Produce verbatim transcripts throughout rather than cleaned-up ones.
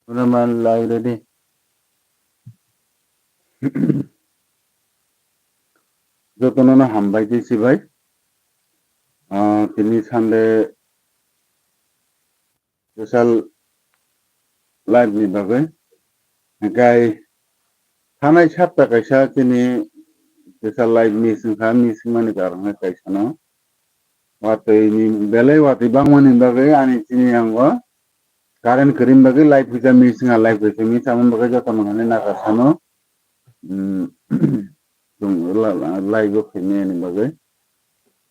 Pura mal live ready. Jotono no hambai tei sibai. Ah, tini Sunday special live ni bagwi. Hingkai thanai sapta kaisa tini special live miss wngkha, miss wngmani karon hai kaisa no. Watwi ni belai watwi bangmani bagwi ani chini yango current kwrwini bagwi live kisa miss wngkha, live kisa miss wngmani bagwi jotono hwnwi nakarkha no. Hmm, chwng la-, la-, live o khaimani bagwi.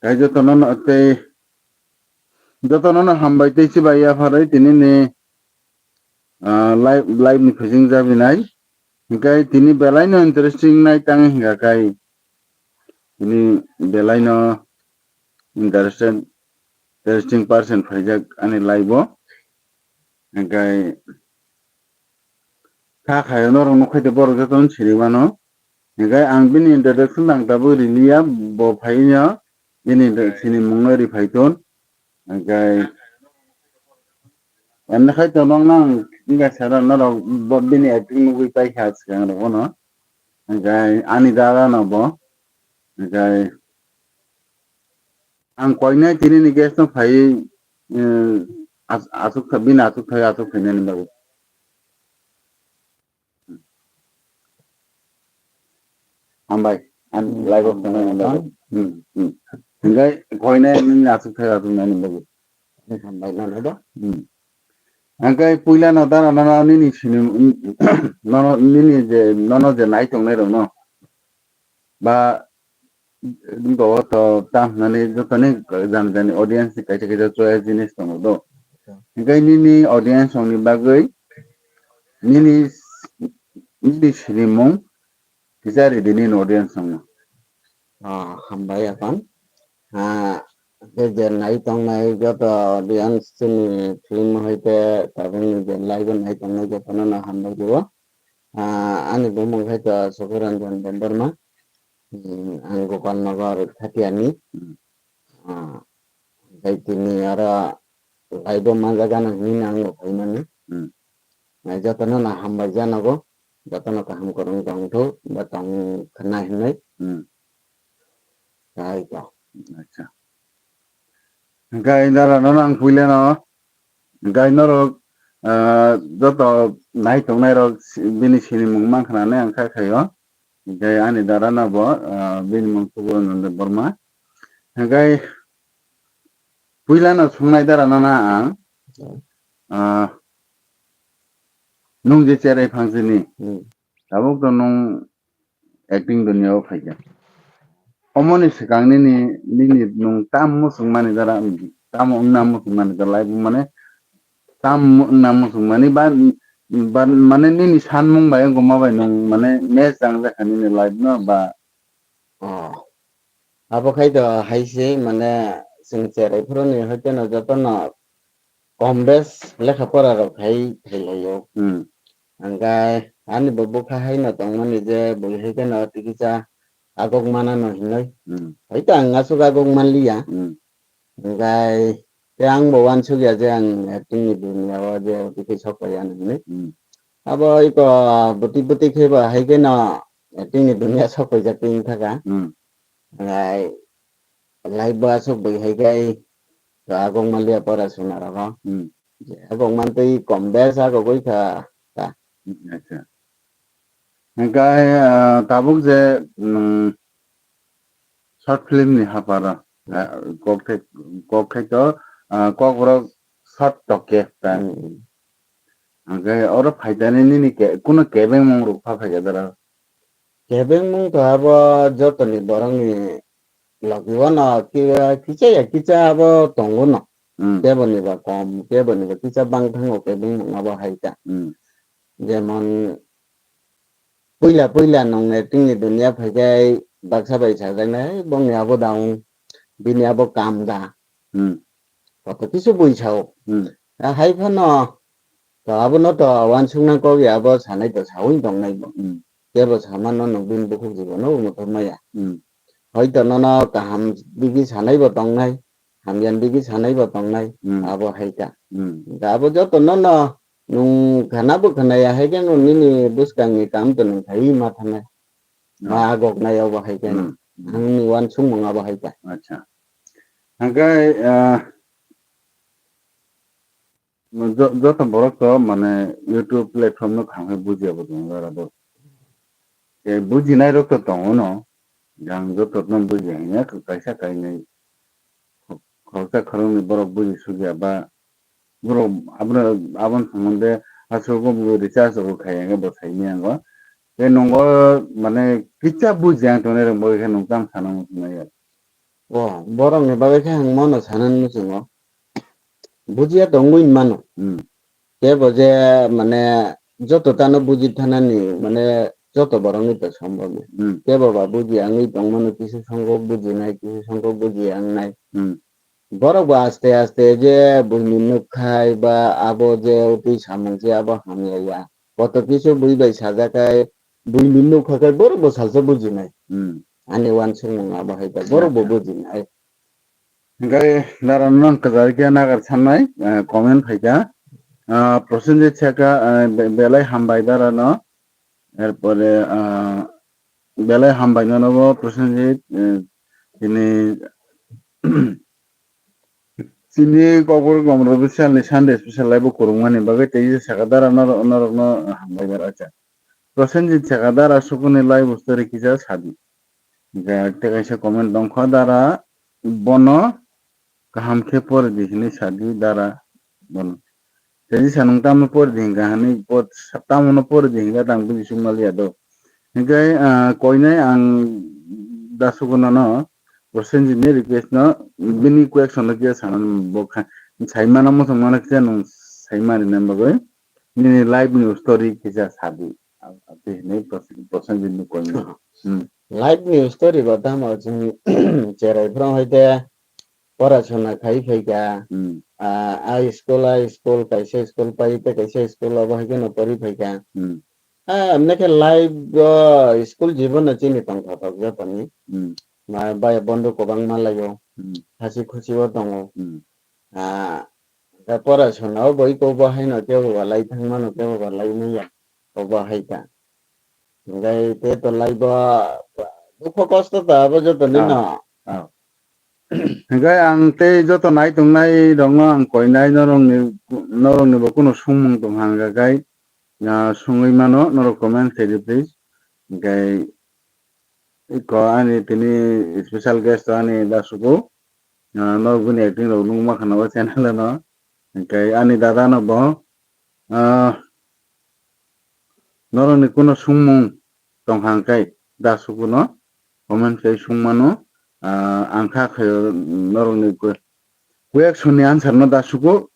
Tei jotono no tei Jotono no hambai tei chibai yapharwi tini ni, ah, live, live ni phaising jabinai. Hingkai tini belai no interesting nai tang hingka kai tini belai no interested, interesting person phaijak ani live o. Hingkai kha khayo norok nukhaide borok jotono siri mano. Hingke ang bini introduction ang tabuk riliya, bo phaino bini sini mungno riphaiton. Hingke emne khai to nokno ang wngkha sara norok bo bini acting nugwi paikha swkang rok bono. Hingke ani dada no bo. Hingke ang koinai tini ni guest no phai, eh, as-, aswk tha-, bini aswk thai aswk phainani bagwi. Hambai, ang live o tongnai hambai. Hmm, hmm. Hingke koinai nini aswk thai aswk nani bagwi. Hambai nang do. Hmm. Hingke puila no dara no nini sini, nono nini je, nono je nai tongnai rok no. Ba bo to tam hwnani jotoni jani jani audience ni kaisa kaisa choice jinis tongo do. Hingke nini audience rokni bagwi nini, nini sinimung kisa ridi nini audience rokno. Ah, hambai apan. Ah, je je nai tongnai joto audience chini film hai te tabuk ni je live o nai tongnai jotono no hambai rio. Ah, ani bumung hai to Sukuranjan Debbarma. Hmm, ang Gopal Nagar Thatiani. Hmm. Ah, tei tini aro live o manjak gana hinwi no ang bo phaimani. Hmm. Ah, jotono no hambai janogo, jotono kaham kwrwng tongthok, ba tong khna hinwi. Hmm. Hai to. Acha. Hingke dara no ang puila no, hingke norok, ah, joto nai tongnai rok si-, bini sinimung mankha nai ang khai khaio. Hingke ani dara no bo, ah, bini mung Sukuranjan Debbarma. Hingke puila no sungnai dara no na ang, ah, nung je cherai phangsini, hmm, tabuk to nung acting dunia o phaikha. Omoni swkang nini, nini nung tam muchung mani dara, tam wngna muchung mani dara, life mane tam wngna muchung mani ba, ba mane nini sanmung bai wngma bai nung mane match chang jakha nini life no ba. Oh. Abo khai to hai se mane chwng cherai phuru ni hoite no joto no kom bes lekha pora rok khai khai laio. Hmm. Hingke ani bo bwkha hai no tongmani je bui hai kheno tikisa agok mana no hinoi. Hmm. Hai ta ang aswk agok manliya. Hmm. Hingke te ang bo uansuk ya je ang acting ni dunia o je tikisa sok pai ya hinoi. Hmm. Abo iko bwtwi bwtwi khe bo hai kheno acting ni dunia sok pai jak twi thaka. Hmm. Hingke life bo aswk bui hai khe to agok manliya pora suna rogo. Hmm. Je agok mantwi kom bes agogoi kha ta. Hmm, acha. Hingke, ah, tabuk je, mm, short film ni haparo, ah, kok thai, kok thai to, ah, kok borok short tokhe ta. Hmm. Hingke oro phaitani nini ke, kuno kebengmung rok pha phaikha dara. Kebengmung to abo jotoni borokni logi o no ki-, kicha ya kicha abo tongo no. Hmm. Kebo ni ba kom, kebo ni ba kicha bang thango kebengmung abo hai ta. Hmm. Jemon puila puila nong acting ni dunia phaikai baksa bai sajaknai, "Hey, bongni abo da wng, bini abo kam da." Hmm. Koto kisu bui sao. Hmm. A hai phano to abono to uansukna kok ya, abo sanai to saui tongnai bo. Hmm. Kebo samano nwng bini bukhuk jibono bo muthur maya. Hmm. Hoito nono kaham digi sanai bo tongnai, hamya digi sanai bo tongnai, hmm, abo hai ta. Hmm. Da abo joto nono Nwng khana bo khna ya hai khe no nini bwskang ni kam to nwng khai ma thangnai. Ma agok nai abo hai khe no. Hmm. Ang ni uansukmung abo hai khe. Acha. Hwnkhe, ah, jo-, joto borok to mane YouTube platform no kaham khe bujiya bo tongo jora do. Tei bujinai rok to tongo no. Jang joto no bujiya hwnya kaisa kainwi khoroksa khoroknwi borok buji sukya ba borok abono, aboni somonde aswk bo research rok khai hwnkhe bo saimanya wngo. Tei nongo mane kisa bujiya tongnai rok bo khe nwng tamo sana muchunai ya. O, borok ni bagwi khe ang mono sanani muchungo. Bujiya tongwi mano. Hmm. Tebo je mane joto tano buji thanani mane joto borokni to sombobno. Hmm. Tebo ba buji wngwi tongmano kisa songkok bujinai, kisa songkok buji wngnai. Hmm. Borok bo aste aste je buini nukkhai ba abo je utwi samung se abo hamya ya. Koto kisa bui bai sajakhai buini nukha khai borok bo salsa bujinai. Hmm. Ani uansukmung abo hai ta borok bo bujinai. Hingke dara no kwchari khe nagar sanai, eh, comment phaikha. Ah, Prosenjit sakha, eh, be-, belai hambai dara no. Erpore, ah, belai hambai no nobo Prosenjit, eh, tini, chini Kokborok Gomro Bwsal ni Sunday special live o kwrwngmani bagwi tei sakha dara norok, norok no hambai bar acha. Prosenjit sakha dara sukuni live o story kisa sadi. Hingke tei kaisa comment tongkha dara bono kaham khe pori di hinwi sadi dara bono. Tei sanung tamo pori di hinka hinwi po-, tamo no pori di hinka tang bini sung maliya do. Hingke, ah, koinai ang da sukuno no Prosenjit ni request no bini question no kisa sana bo kha, sai mana mo tong mana kisa nung sai mani na bagwi nini life ni story kisa sadi. Ati hinwi Pros-, Prosenjit ni koinai. Hmm. Life ni story bo tamo chwng cherai phrang hai te porasona khai phaikha. Hmm. Ah, a school, a school, kaisa school pai tei kaisa school abo hai kheno pori phaikha. Hmm. Ah, emne khe life o school jibono chini tongthotok jotoni. Hmm. Ma bai bondo kwbangma laio. Hmm. Hasi khusi o tongo. Hmm. Ah, da porasona o boi ko bo haino kebo ba lai thangmano kebo ba lai manya. Ko bo hai kha. Hingke te to life o dukho kosto to abo jotoni no. Ah. Hingke ang tei joto nai tongnai rokno ang koinai norokni, norokni bo kunu sungmung tong hang kha kai, ah, sungwi mano norok comment khaidi please. Hingke iko ani tini special guest ani da suku, ah, norok bini acting rok nukma khana o channel no. Hingke ani dada no bo, ah, norokni kunu sungmung tong hang kai da sukuno comment khe sung mano, ah, ang kha khaio norokni que-, question ni answer no da suku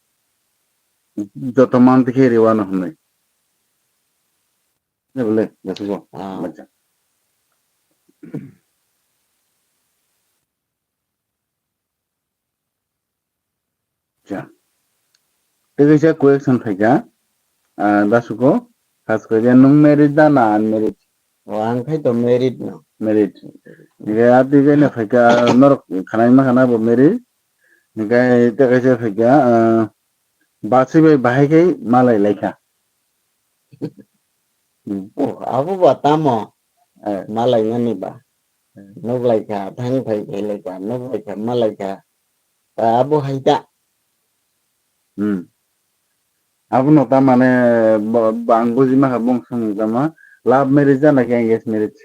joto manti khe riwano hwnwi. Ne bole, da suku. Ah. Bacha. Acha. Tei kaisa question phaikha, ah, da suku, khas khe je nwng married da na unmarried? O, ang khai to married no. Married. Hingke ati khe no phaikha, norok khanai ma khana bo married. Hingke tei kaisa phaikha, ah, bachwi bai bahai khe malai laikha. Hmm. Oh, abo ba tamo? Eh. Malaimani ba. Eh. Nuk laikha, thang phai phai laikha, nuk laikha, ma laikha. Ta abo hai ta. Hmm. Abono ta mane bo, bo ang buji ma kha bung sung tama love marriage na khe engage marriage?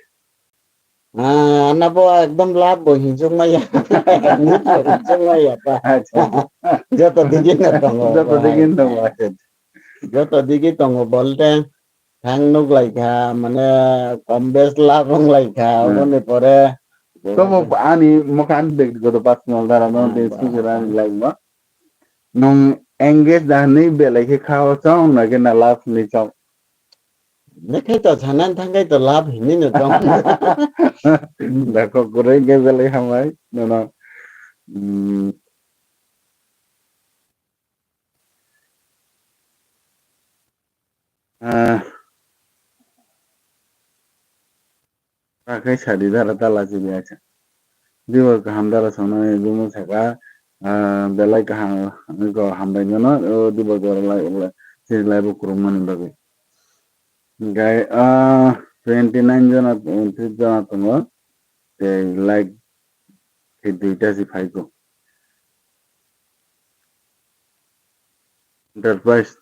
Ah, ana bo ekdom love bo hinsuk maya. Engage bo hinsuk maya ta. Acha. Joto digi na tongo. Joto digi na tongo, acha. Joto digi tongo bolte thang nuk laikha, mane kom bes love wng laikha, hmm, oboni pore. Tobo ani mokha ani bektigoto personal dara no, hmm, de ba. Sujera ani life no. Nwng engage da hinwi belai khe kha o chong, na khe na love hinwi chong? Bekhai to sanan thangkhai to love hinwi no chong. Da kok kwrwi khe belai hambai, nono. Hmm. Ah. Takhai sadi dara ta lachibi acha. Dibo kaham dara songno jumo saka, ah, belai kaham, ko hambai nono, o dibo dara lai, lai. Tei live o kwrwngmani bagwi. Gai, ah, twenty nine jona, twenty jona tongo. Tei like khe duita se phaigo. Enterprise.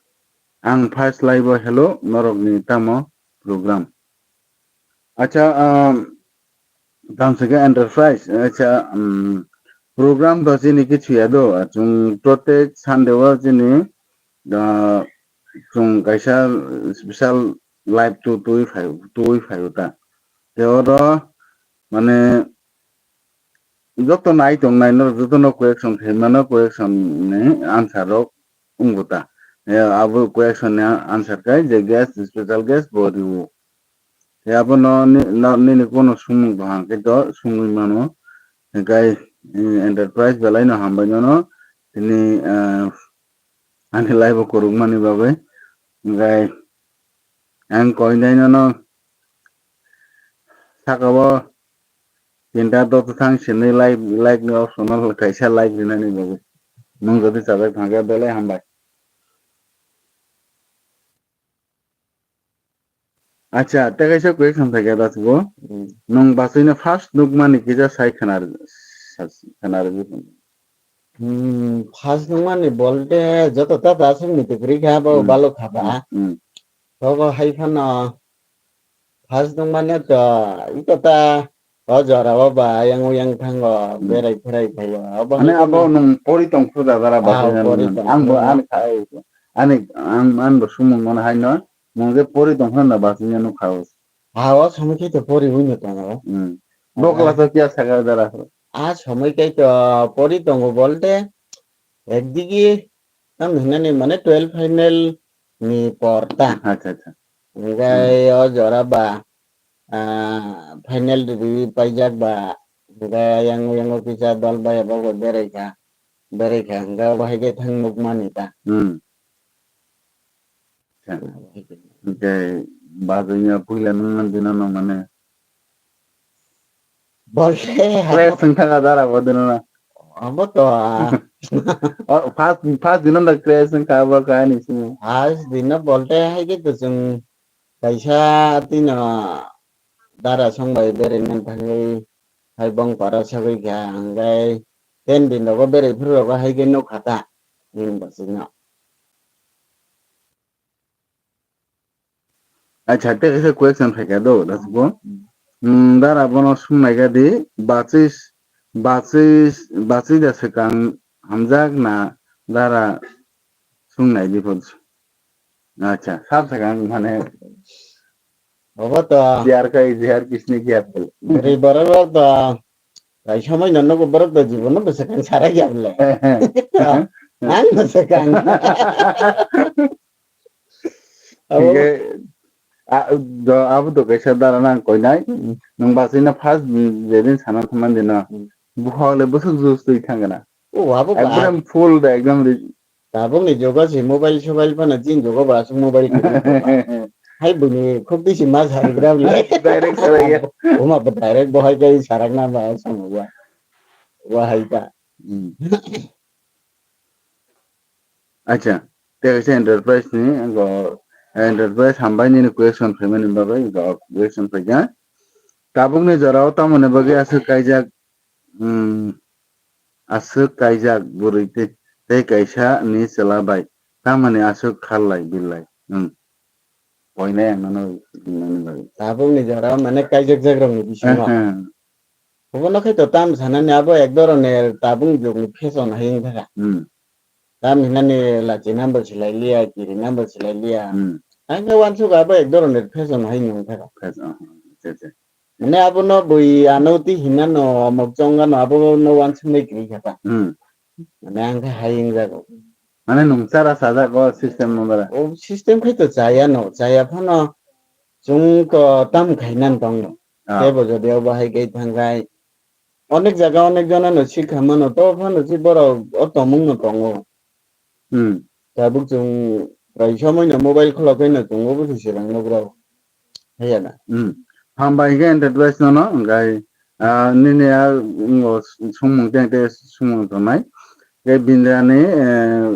Ang first live o hello, norokni tamo program. Acha, um, tamo se khe enterprise, acha, um, program to chini kichu ya do, chung protek Sunday o chini, uh, chung kaisa special live tu twi phai, twi phai ta. Te oro, mane, joto nai tong nai no, joto no question khe mano, question ni answer rok wngbo ta. Eh, abo question ni answer kai je guest, special guest bo riwo. Te abo no ni, no, nini kono sumung bo hang khe to sumui mano. Hingkai, eh, enterprise belai no hambai no, no. Tini, eh, ani live o kwrwngmani bagwi. Hingkai, ang koinai no, no, saka o tinta dot thang sini like, like ni option o kaisa like rinani bagwi. Nwng jodi chajak thangkhe belai hambai. Acha, tei kaisa question phaikha da sugo. Hmm. Nwng bachwino first nukmani kisa sai khwnar-, sa-, khwnarwgwi tong. Hmm, first nukmani bolte joto ta ta aswk ni kwrwi kha, bo Hmm. balo kha ba. Hmm. Tobo hai phano first nukmani to iko ta o jora o ba yang o yang thango Hmm. berai pherai phaio. Abo Ani abo nwng pori tong kho da dara Ah, bachwino pori nukmani. tong Ang bo kho. ani kha, ani, ang, ang bo sumung mano hai no. Nwng je pori tong kho na bachwino nukha o. Ah, o somoi khe to pori wi no tongo. Hmm. Ah. Bokla to kiya sakha dara. Ah, somoi khe to pori tongo bolte ekdigi tam hinani mane twelve final ni por ta. Acha, acha. Hingkai Hmm. o jora ba, ah, final rwi paijak ba, hingkai yang, yang o kisa dol bai abo bo berai kha, berai kha, hingkai obo hai khe thang nukmani ta. Hmm. Hingke bajwngya puila nung man dina nung mane. Bolte Crash wng thaka dara bo dina na. Abo to, ah. Oh, first, first dina da crash wng kha bo kha ni sini. First dina bolte hai khe to chwng kaisa tino dara song bai berai man thangwi hai bong para sagwi kha hwngai ten din rogo berai phuru rogo hai khe nuk kha ta. Nini bachwino. Acha, tei kaisa question phaikha do, Dasbo. Hmm. Hmm, dara bono sumnaikha di, bachwi, bachwi, bachwi da swkang hamjak na dara sungnai di pod. Acha, sab swkang mane Obo to. Jihar khai, jihar kisni kiyar khai. Bwrwi borok rok to. Kaisa mai no nugo borok to jibono bwswkang sarai ya bwle. Ang bwswkang. Abo Hingke, a, do, abo do kaisa dara nang koinai. Hmm. Nwng bachwino first, mm, jedin sana thangmani dino. Hmm. Bukhok le bwswk juice twi thangna. O, abo ba. Ekdom full da, ekdom ri- Tabukni jugo se mobile sobail phano chini jugo bo aswk mobile kwrwi tongma. Hai bwni khuk bisi ma sarigra bwle. Direct sarai ya. Oma bo direct bo hai kai sarakna ba samung ya. Wa hai ta. Hmm. Acha, tei kaisa enterprise ni, engo enterprise hambai nini question phaimani bagwi, engo question phaikha. Tabukni jorao tamoni bagwi aswk kaijak, hmm, aswk kaijak bwrwi tei, tei kaisa ni chwla bai tamoni aswk khallai billai. Hmm. Koinai ang nono ringmani bagwi. Tabukni jorao mane kaijak jak rokni bisingo. Aha. Obono khe to tam sanani abo ek doroner tabukni jugni fashion hai wng thaka. Hmm. Tam hinani lachi number silai liya, kiri number silai liya. Hmm. Ang khe wansuk abo ek doroner fashion hai wng thaka. Fashion, aha, acha, acha. Mane abono bui ano twi hinano omok chongano abono wansuknai kwrwi kha ta. Hmm. Mane ang khe hai wngjago. Mane nwng chara sajak o system no bara? O system khai to chaya no, chaya phano chwng to tam khainani tongo. Ah. Tebo jodi obo hai khe thangkhai onek jaga onek jona no sikha mano, to phano si borok o tomung no tongo. Hmm. Tabuk chwng prai somoi no mobile khulok khe no chwng obo se serang no bro. Haiya na. Hmm. Hambai khe enterprise no no, hwnkhe, ah, nini a, mm, o sumung teng te sumung tongnai. Khe bini ani, eh,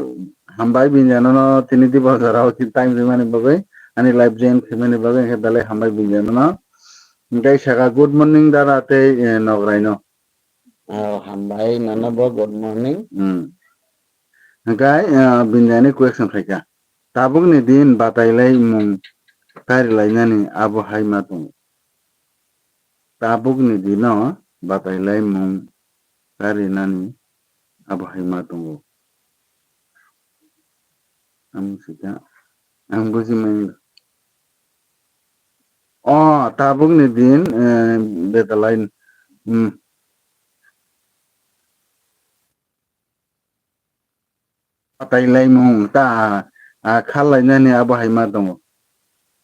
Hambai Binjai no tini dibo jora o time rimani bagwi, ani live join khaimani bagwi, hwnkhe belai hambai Binjai no. Hwnkhe saka good morning dada tei, eh, nograi no. Oh, hambai nono bo good morning. Hmm. Hwnkhe, eh, Binjai ni question phaikha. Tabukni din batailai mung karilainani abo hai ma tongo. Tabukni dino batailai mung karinani abo hai ma tongo. Ang sika, ang buji manya. O, tabukni din, eh, betalai, hmm. Batai laimung ta, a, a, khal lainani abo hai ma tongo.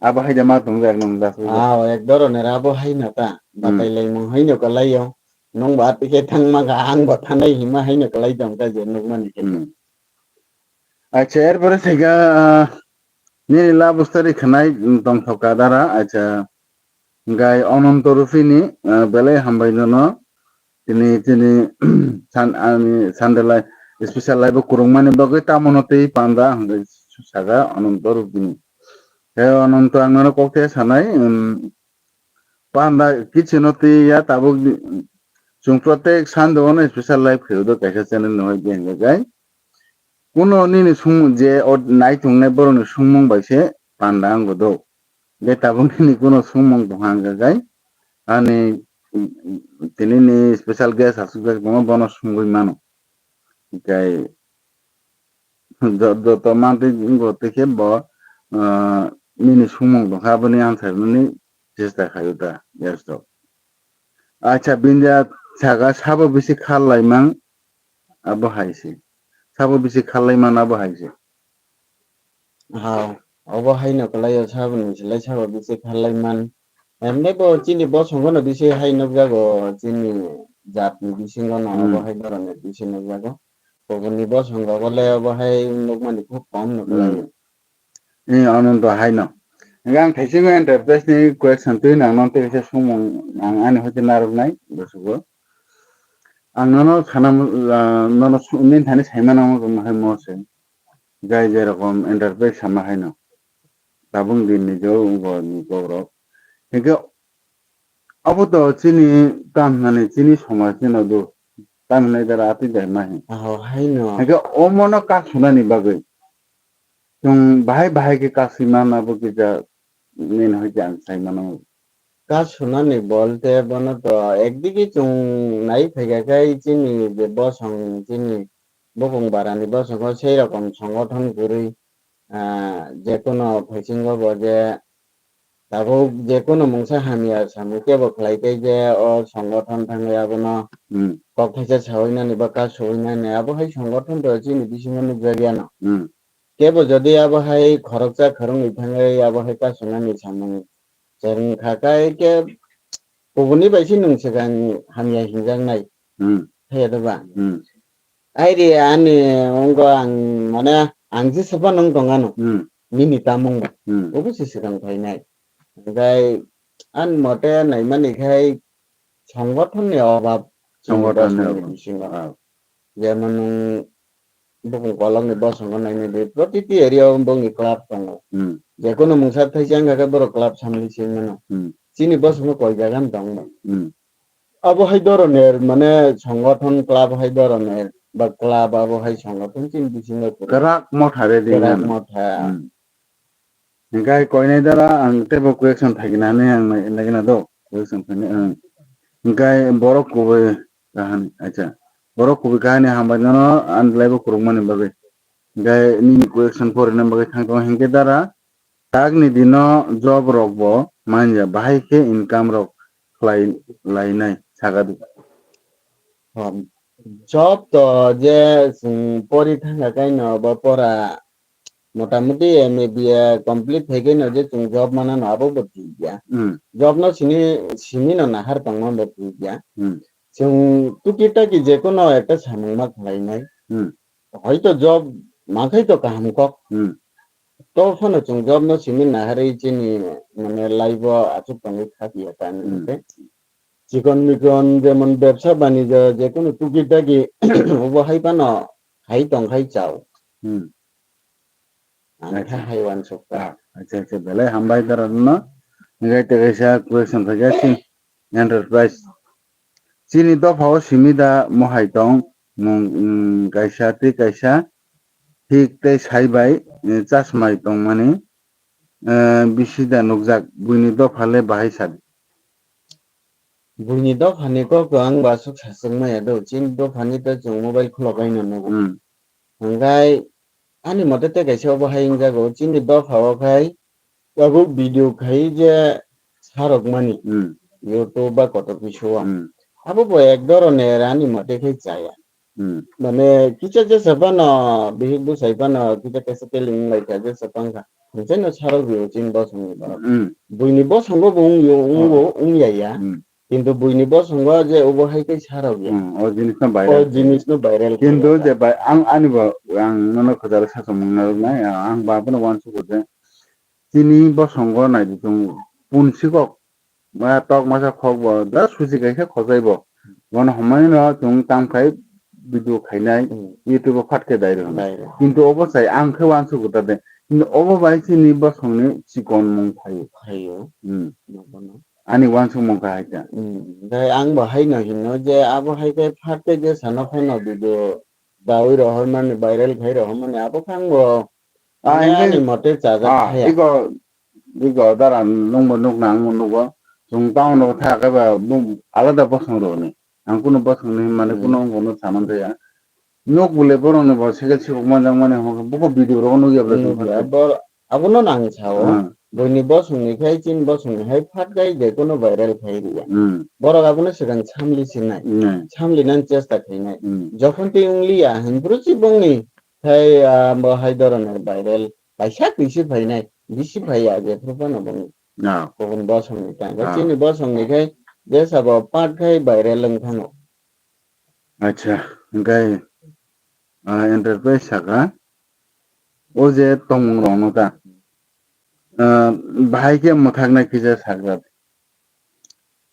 Abo hai da ma tongo jak nang da. Ah, ek doroner abo hai no ta. Hmm. Batai laimung hai no kwlai yo. Nwng ba tike thang ma kha, ang bo thanai hima hai no kwlai tong kha je nukmani khe. Hmm. Acha, er pore thai kha, ah, nini love story khnai tong thok ka dara, acha. Gai Ononto Rupini, ah, belai hambai nono. Tini, tini, san-, ani Sunday lai, special lai bo kwrwngmani bagwi tamo no twi panda hwnwi saka Ononto Rupini. He Ononto ang nono kok the sanai, um, panda kichino twi ya tabuk di, chwng protek Sunday ono special lai phaiyo do kaisa channel no hai beng gai. Kuno nini sung je o nai tongnai borokni sungmung bai se panda ang bo do. Je tabuk nini kuno sungmung tong hang khe gai ani, mm, tini ni special guest aswk jak tongo, bono sungwi mano. Hinkhe jo-, joto mantwi wngkha tei khe bo, ah, nini sungmung tong kha, aboni answer rwni chesta khaio ta, yes to. Acha, Binjai saka sabo bisi khal laimang abo hai se. Sabo bisi khal laimang abo hai se. Ha, obo hai no kwlai o, sabo ni silai sabo bisi khal laiman. Emne bo chini bosongo no bisi hai nukjago, chini jat ni bisingo no obo Hmm. hai borok ni bisi nukjago. Kubuni bosongo bole obo hai nukmani khub kom no kwlai o. Hmm. Eh, Ananto hai no. Hingke ang thaisingo enterprise ni question twi nang no tei kaisa sumung ang ani hoite narwknai bwswgo. Ang nono sana, ah, nono su-, nini thani saimano wngkha mo se. Jai je rokom enterprise sama hai no. Tabuk din ni jo wngbo ni bokrok. Hingke Abo to chini tamhinani chini somaj ni no do. Tamhinai dara atwi dai ma hin. Aho, haino. Hake omo no kasunani bagwi. Chwng bahai bahai khe kasui mana bo kisa nini hoite ang sai mano. Kasunani bolte bono to ekdigi chwng nai phaikha khe chini je bosong chini bokong barani bosongo sei rokom songothon kwrwi, ah, jekono phaisingbo bo je tabuk jekono mungsa hamya samung kebo khlai tei je o songothon thangwi abono Hmm. kok thaisa sawi nani ba kasowi nani abo hai songothon to chini bisingo nukjakya no. Hmm. Kebo jodi abo hai khoroksa khoroknwi thangwi abo hai kasunani samung chwng kha khe khe kubuni bai se nwng swkang hamya hinjaknai. Hmm. Thaiya da ba? Hmm. Airi ani wngkha ang mane ang jesa phano wng tong ano. Hmm. Nini tamung ba. Hmm. Obo se swkang phainai. Hingkhai ani mote naimani khai songothon ni obab. Songothon ni obab. Bisingo. Ah. Jemon nwng bukung kolok ni bosongo nainai di protiti area o bongni club tongo. Hmm. Jekono mungsa thaisa wngkha khe borok club samli se mano. Hmm. Chini bosongo koi jaga no tong ba. Hmm. Abo hai doroner, mane, songothon club hai doroner, ba club abo hai songothon chini bisingo kwrwi. Kwrak motha re di Kwrak mano. Motha. Hmm. Hingkhai koinai dara ang teibo question thaikinani ang nai-, naikhe na do, question thani ang. Hingkhai borok kubui kahani, acha. Borok kubui kahani hambai nono ani laibo kwrwngmani bagwi. Hingkhai nini question porinani bagwi thang tongo. Hingkhe dara Takni dino job rok bo manya, bahai khe income rok khlai lainai, saka di. Hom. Job to je chwng pori thangkha kaino bo pora motamuti M A B A complete phai kaino je chwng job manano abo bo thik ya. Hmm. Job no sini, simi no nahar tongma bo thik ya. Hmm. Chwng tuki taki jekono ekta samung ma khlainai. Hmm. Hoito job mankhai to kaham kok. Hmm. To phano chwng job no simi naharwi chini mane life o achuk tongwi khak ya ta Hmm. Hwnkhe. Chikon mikon jemon bebsa banija jekono tuki taki obo hai phano hai tong hai chao. Hmm. Ang kha Acha. Hai uansuk ta. Ah, acha, acha, belai hambai dara no. Hinkhe tei kaisa question khaikha si enterprise. Chini dopha o simi da mohai tong mung, mm, kaisa tei kaisa hik tei sai bai, eh, chasmai tongmani, eh, bisi da nukjak buini dopha le bahai sadi. Buini dophani kok to ang ba aswk sachwk maya do, chini dophani to chwng mobile khulok bai no nugo. Hmm. Hwnkhai ani mote tei kaisa obo hai wngjago, chini dopha o khai abo video khai je sarok mani Hmm. YouTube ba kotor kisu o. Hmm. Abo bo ek doroner ani mote khai chaya. Hmm. Mane kisa jesa phano bihik bwsai phano kisa kaisa keling wnglaikha jesa phangkha. Hwnkheno sarok rio chini bosongni borok. Hmm. Buini bosongo bo wngyo, wngbo, Hmm. wngya ya. Hmm. Kintu buini bosongo je obo hai khe sarok ya. Hmm, o jinisno O viral khe. jinisno viral khe Kintu ya. je bai, ang ani bo, ang nono kwcharo sasamung narwknai, ang ba phano uansukgo je. Chini bosongo naidi chwng punsi kok. Ma tok masa khok bo, da susi kaisa khojai bo. Bono hwnmani no chwng tang khai video khainai, Hmm. YouTube o phat khe dai rw hwnwi. Dai rw. Kintu obo sai ang khe uansukgo ta de. Kintu obo bai chini bosongni chikon mung phaio. Phaio. Hmm. Nobono. Ani uansukmung kha hai khe. Hmm. Dai ang bo hai no hino je abo hai khe phat khe je sana phano video dawi rohormani, viral khai rohormani, abo khe ang bo Ah, mane hingke, ani mote chajak ah, thaya. Iko, iko dara nungbo nukna ang nugo. Chwng town o thaya khe ba bum alada bosong rwni. Ang kunu bosong ni mane Hmm. kunu ang bono saman thaya. Nuk bole borok ni bo seke sikok manjak mani hwnke buko video rok nukya bwlai Nukya, tongkha. Bor-, abono nang sao. Hmm. Buini bosong ni khai chini bosong ni hai phat khai je kono viral khai riya. Hmm. Borok abono swkang samli sinai. Hmm. Samli nang chesta khainai. Hmm. Jokhon tei wng liya hwn phuru si bongni khai, ah, bo hai doroner viral. Kaisa twi se phainai, bisi phaiya, jephru phano boni. Ah. Kubun bosongni tang. Ah. Chini bosongni khai jesa bo part khai viral wng thango. Acha, hingkai, ah, enterprise saka, o je tongmung rokno ta, ah, bahai khe mwthaknai kisa sakra.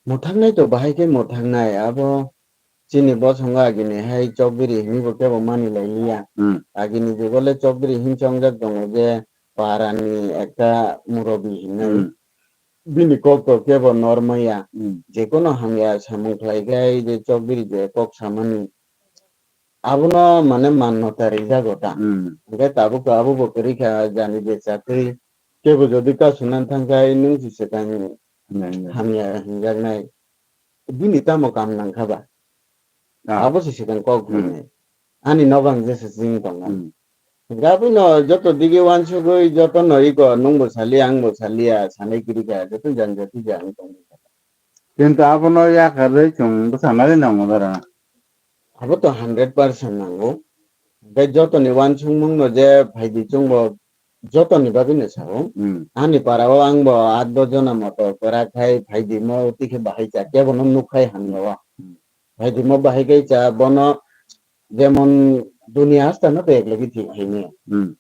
Mwthaknai to bahai khe mwthaknai, abo chini bosongo agini hai chokbiri hinwi bo kebo mani lai liya. Hmm. Agini jugo le chokbiri hin chongjak tongo je parani ekta murobi hinwi. Hmm. Bini kok to kebo nor maya. Hmm. Jekono hamya samung khlai khe ai je chokbiri je kok samani. Abono mane mannota rijak o ta. Hmm. Hingke tabuk to abo bo kwrwi kha jani je chakri. Kebo jodi kasu nang thang khe ai nwng si swkang Nai, nai. Hamya hinjaknai. Bini tamo kam nang kha ba? Ah. Abo se swkang kok Hmm. hwnwi. Ani nogo ang jesa chini tongo. Hmm. Hingke abono joto dige uansugwi jotono iko nwng bo saliya ang bo saliya sanai kwrwi kha joto jani jati je ang tongwi kha. Kintu abono yakarwi chwng bwsana rinani nango dara. Abo to hundred percent nango. Hingke jotoni uansukmung no je phaidi chwngbo jotoni bagwi no sao. Hmm. Ani para o ang bo aat dos jona moto kwrak khai phaidi mo twi khe bahai cha kebo no nuk khai hamya o. Hmm. Phaidi mo bahai khai cha bono jemon duniya hasta no to ek logi thik khaini. Hmm.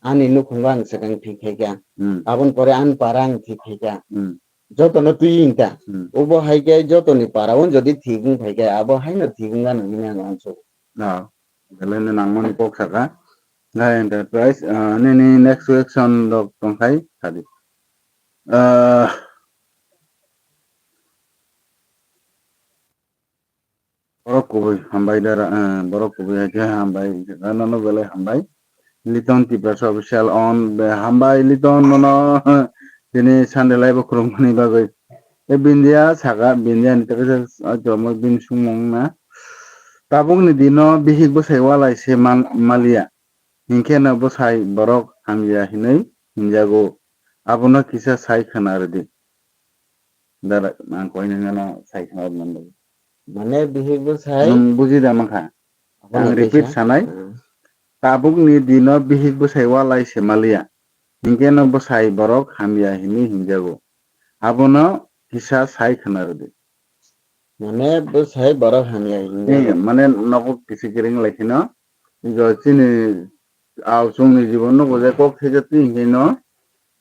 Ani nukhungo ang swkang thik khai kha. Hmm. Aboni pore ani para ang thik khai kha. Hmm. Jotono twi wng ta. Hmm. Obo hai khe jotoni para o jodi thik wng phai khe abo haino thik wng gano hwnwi ang uansukgo. Ah, belai no nangmani kok saka. Nai enterprise, ah, nini next question rok tongkhai sadi. Ah, Borok kubui hambai dara, eh, borok kubui hai khe hambai, nono belai hambai. Liton Tiprasa official on, be hambai Liton nono, tini Sunday live o khulumani bagwi. E Bindia saka, Bindia ni tei kaisa, ah, jomo bini sumung na. Tabukni dino bihik bwsai walai se man-, maliya. Hinkhe no bwsai borok hamya hinwi hinjago. Abono kisa sai khwna rwdi. Dara, ang koinwi nano sai khwna rwmani bagwi. Mane bihik bwsai? Nwng buji da mankha. Abono Ang repeat kaisa? sanai. Hmm. Tabukni dino bihik bwsai walai se maliya. Hinkhe no bwsai borok hamya hinwi hinjago. Abono kisa sai khwna rwdi. Mane bwsai borok hamya hinwi. Eh, mane nogo kisi kiring lai kheno, jo chini aw chwngni jibon nogo je kok thaijakti hinwi no,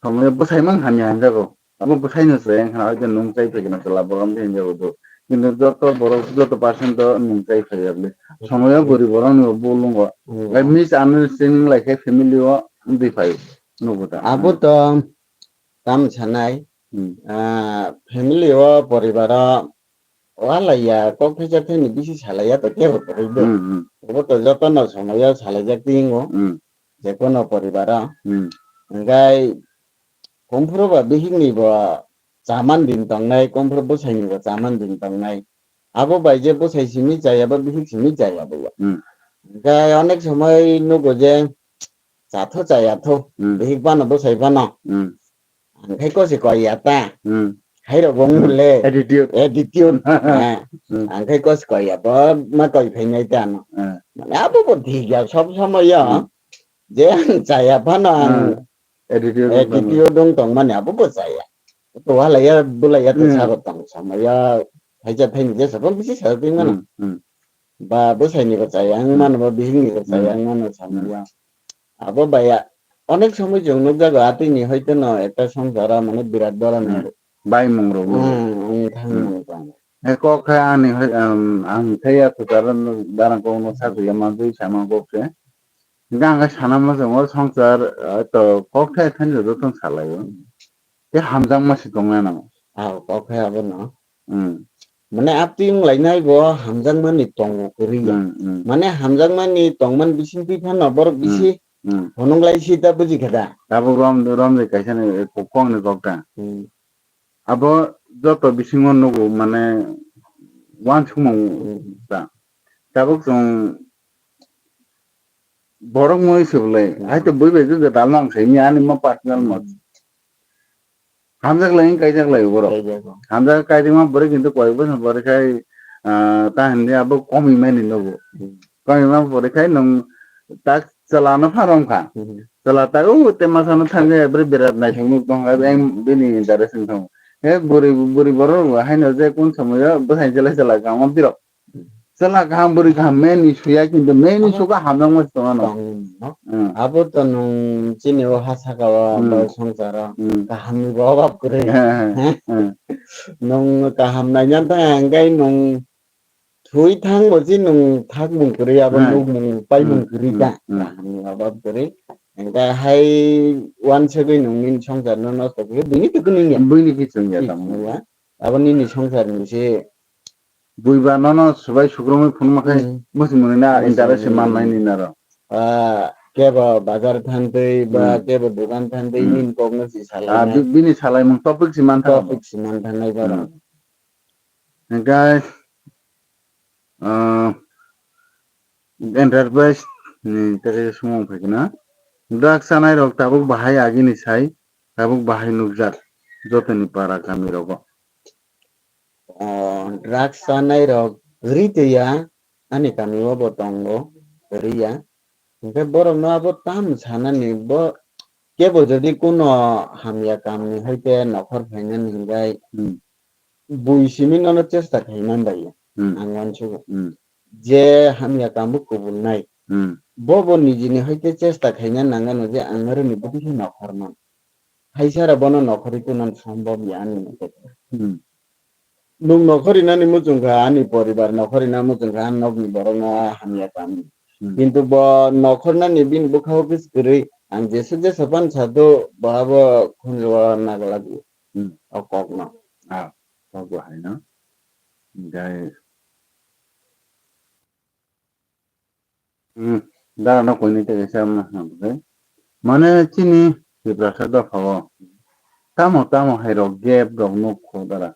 somoi bwsai mang hamya hinjago. Abo bwsai no se wngkha, hoi nwng chai phai gana chwla borok hinjago do. Kintu joto borok, joto percent to nwng chai phai ya bwle. Somoi o gori borok ni bo lungo. Hmm. Like misunderstanding lai khe family o Wngwi phaio. Nugo da. Abo to tam sanai. Hmm. Ah, family o, poribar o, walaiya, kok phaisa thani bisi salaiya to kebo kwrwi do. Hmm, hmm. Obo to jotono somoyo salaijak tingo. Hmm. Jekono poribar o. Hmm. Hingkhai Komphuru ba bihikni bo chaman din tongnai, komphuru bwsaini bo chaman din tongnai. Abo bai je bwsai simi chaya ba bihik simi chaya bo ya. Hmm. Hingkhe onek somoi nugo je chatho chaya tho, hmm, bihik bano bwsai bano. Hmm. Ang khai kosi koi ya ta. Hmm. Hai rok bong le. Attitude. Attitude. Ha. Hmm. Ang khai kosi koi ya bo ma koi phai nai ta no. Hmm. Mane abo bo thik ya sob somoi ya. Hmm. Je ang chaya phano ang, hmm, attitude wng tongmani abo bo chaya. To walaiya bulaiya to, hmm, sabo tong samaya. Phaisa phaini je sabo bisi sa twi mano. Hmm, hmm. Ba bwsaini bo chaya ang, hmm, mano, ba bihikni bo chaya, hmm, ang mano samaya. Abo baya onek somoi chwng nukjago atwini hoito no ekta songsara mane birat borok ni, hmm, baimung rok. Hmm, wng thang, hmm, mung tong. E kok khe ani hoi, um, ang khe ya kwcharo darang kok no sakhuya manjui sama kok se. Hingkhe ang khe sana muchungo songsar, eh, to kok thai thani joto tong salaio. Tei hamjakma se tongna nango. Ah, kok thai abono. Hmm. Mane aptwi wng lainai bo hamjakmani tongo kwrwi ya. Hmm, hmm. Mane hamjakmani tongmani bisingtwi phano borok, hmm, bisi, hmm, phunuk lai si ta buji khe da. Tabuk rom, rom de kaisa ni, eh, kok, kok ni kok ta. Hmm. Abo joto bisingo nugo mane uansukmung, hmm, ta. Tabuk chwng borok mui se bwlai, hmm, hai to bui bai khe gwdal mang se, ani ma personal, hmm, mot. Hamjak lai, kaijak lai borok. Kaijak lai. Hamjak kaijak ma borok kintu koi bosor pore khai, ah, ta hindi abo komi mani nugo. Hmm. Komi ma pore khai nwng tak chwla no pharom kha. Hmm. Chwla ta o te masa no thang ya bre berat nai thang nuk tong ha, hmm, bini interest wng thang. He buri, buri borok bo haino je kun somoyo bwsai chwla chwla kama birok. Chwla kaham bwrwi kaham meni suya, kintu meni suka hamjakma se tongmano. Tongmano. Hmm. Abo to nwng chini o ha saka o, hmm, bo songsaro, hmm, kaham ni bo obab kwrwi. He, he, he. Nwng kaham naina ta hingkhai nwng thwi thang bo si nwng thakmung kwrwi, abo, he, nukmung paimung, hmm, kwrwi, hmm, ta. Hmm. Kaham ni obab kwrwi. Hingkhai hai uansugwi nwng nini songsar no nosto kwrwi, bini to kwrwi ya. Bini khe chwng ya tamo. Abo nini songsar ni se. Buiba nono swbai sukrumwi phunukma khai, hmm, muchung mwnwi na, muchung interest mwnwi mannai ni naro. Ah, kebo bazar thantwi ba, hmm, kebo dogan thantwi, hmm, nini kokno si, ah, salainai. Bi-, bini salaimung topic si mantha. Topic si manthanai borok. Hmm. Hingkhe, ah, enterprise ni tei sumung phaikhe na. Drugs chanai rok tabuk bahai agini sai, tabuk bahai nukjak jotoni para kami rogo. O, drugs chanai rok kwrwi twiya, ani kami o bo tongo, kwrwi ya. Hingkhe borok no abo tam sanani, bo kebo jodi kuno hamya kam ni hoite nokhor phainani hinkhai, hmm, bui simi nono chesta khaimani bai, hmm, ang uansugo. Hmm. Je hamya kam bo kubulnai. Hmm. Bo bo nijini hoite chesta khaina nangano je ang aroni bwtwi khe nokhorno. Haisara bono nokhorwi kunan sombhob ya ani mate. Hmm. Nwng nokhorwi nani muchung kha, ani poribar nokhorwi na muchung kha, ani nokni borok no hamya kam. Hmm. Kintu bo nokhornani bini bwkha o kis kwrwi, ang jesa jesa pan sa do, bo abo khunju o naglagwi. Hmm. O kok no. Ah, kok bo hai no. Gai. Hmm, dara no koini tei kaisa ma hwnka bwkhe. Mane chini Tiprasa dopha o tamo tamo hai rok gap rok nuk kho dara.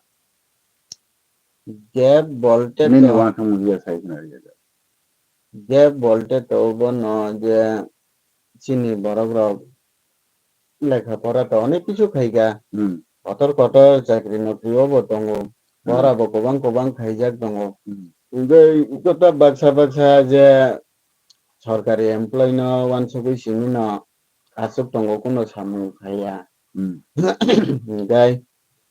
Gap bolte nini to, uansukmung ya sai khna ri ya. Gap bolte to bono je chini borok rok lekha pora to onek kichu khaikha. Hmm. Kotor kotor chakri nokri o bo tongo. Hmm. Pora bo kwbang kwbang khaijak tongo. Hmm. Hingke joto baksa baksa je sorkari employee no uansugwi simi no aswk tongo, kuno samung khaiya. Hmm. Hingke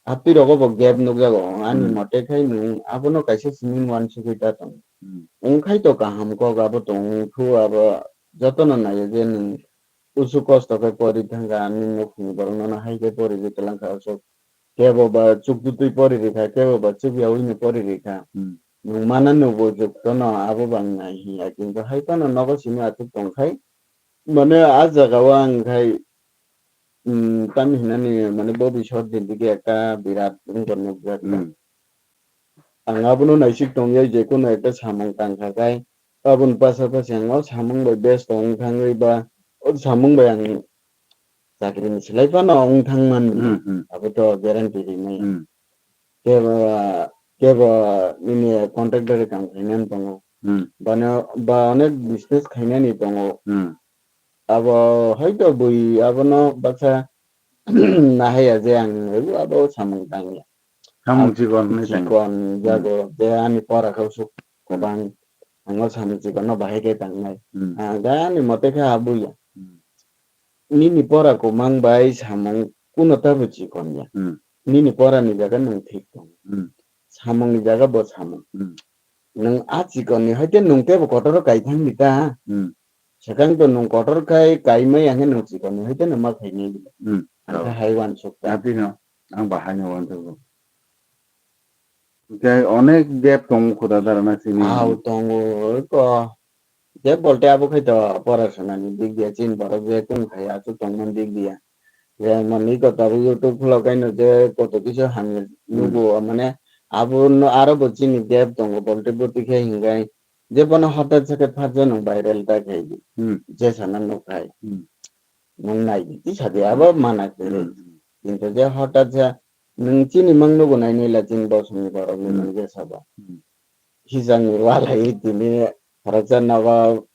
aphi rogo bo gap nukjago. Ani, hmm, mote khai nwng abono kaisa simi uansugwi ta tongo. Hmm. Wngkhai to kaham kok abo tongthwu, abo jotono naiyo je nwng usu kosto khe pori thangkha, ani nukhungni borok nono hai khe pori rwi kwlangkha, aswk kebo ba chukdutwi pori rikha, kebo ba chukyaui no pori rikha. Hmm. Nwng mana nugo juktono abo bang nai hiya, kintu hai phano nogo simi aswk tongkhai, Mane a jaga o ang khai, mm, tamni hinani mane bobisot din digi ekta birat wngkha nukjak. Hmm. Ang abono naisik tongya, je kono ekta samung tangkha khai, aboni pasapasi ang o samung bai besto wng thangwi ba o samung bai ang chakrini swlai phano wng thangmani. Hmm, hmm. Abo to guarantee rinai. Hmm. Kebo, kebo nini contractor kam khainani tongo. Hmm. Bano, ba onek business khainani tongo. Hmm. Abo hoito bui abono baksa nahaya je ang ebo abo samung tangya. Samung chikon hinwi tang. Chikon jago je ani pora khe usuk kwbang, ang o samung chikon no bahai khe tangnai. Hmm. Ah, ga ani mote khe abuya. Hmm. Nini pora kwmang bai samung kuno tabo chikon ya. Hmm. Nini pora ni jaga nwng thik tong. Hmm. Samung ni jaga bo samung. Hmm. Nwng a chikon ni hoite nwng tebo kotor o kai thang di ta. Hmm. Swkang to nwng kotor khai kaimai ang khe nwng chikon ni hoite nwng ma khainai bile. Hmm. Ang khe hai uansuk ta. Atino ang bahai no uansukgo. Tei onek dep tongo khuda dara na chini. Au tongo ko. Je bolte abo khai to porasona ni dik dia chini borok je kung khai aswk tongmani dik dia. Je mani ko tabuk YouTube khulok kaino je koto kisa hamya nugo mane abo no aro bo chini dep tongo bolte bwtwi khe hingai. Je bono hotat se khe phatsa nwng viral ta khaidi. Hmm. Je sana nuk khai. Hmm. Nwng nai di, tisa di, abo mana kwrwi. Hmm. Kintu je hotat sa, nwng chini mang nugo nai nila chini bosongni borok ni Hmm. nwng je sabo. Hmm. Hijang ni walai tini khoroksa nogo,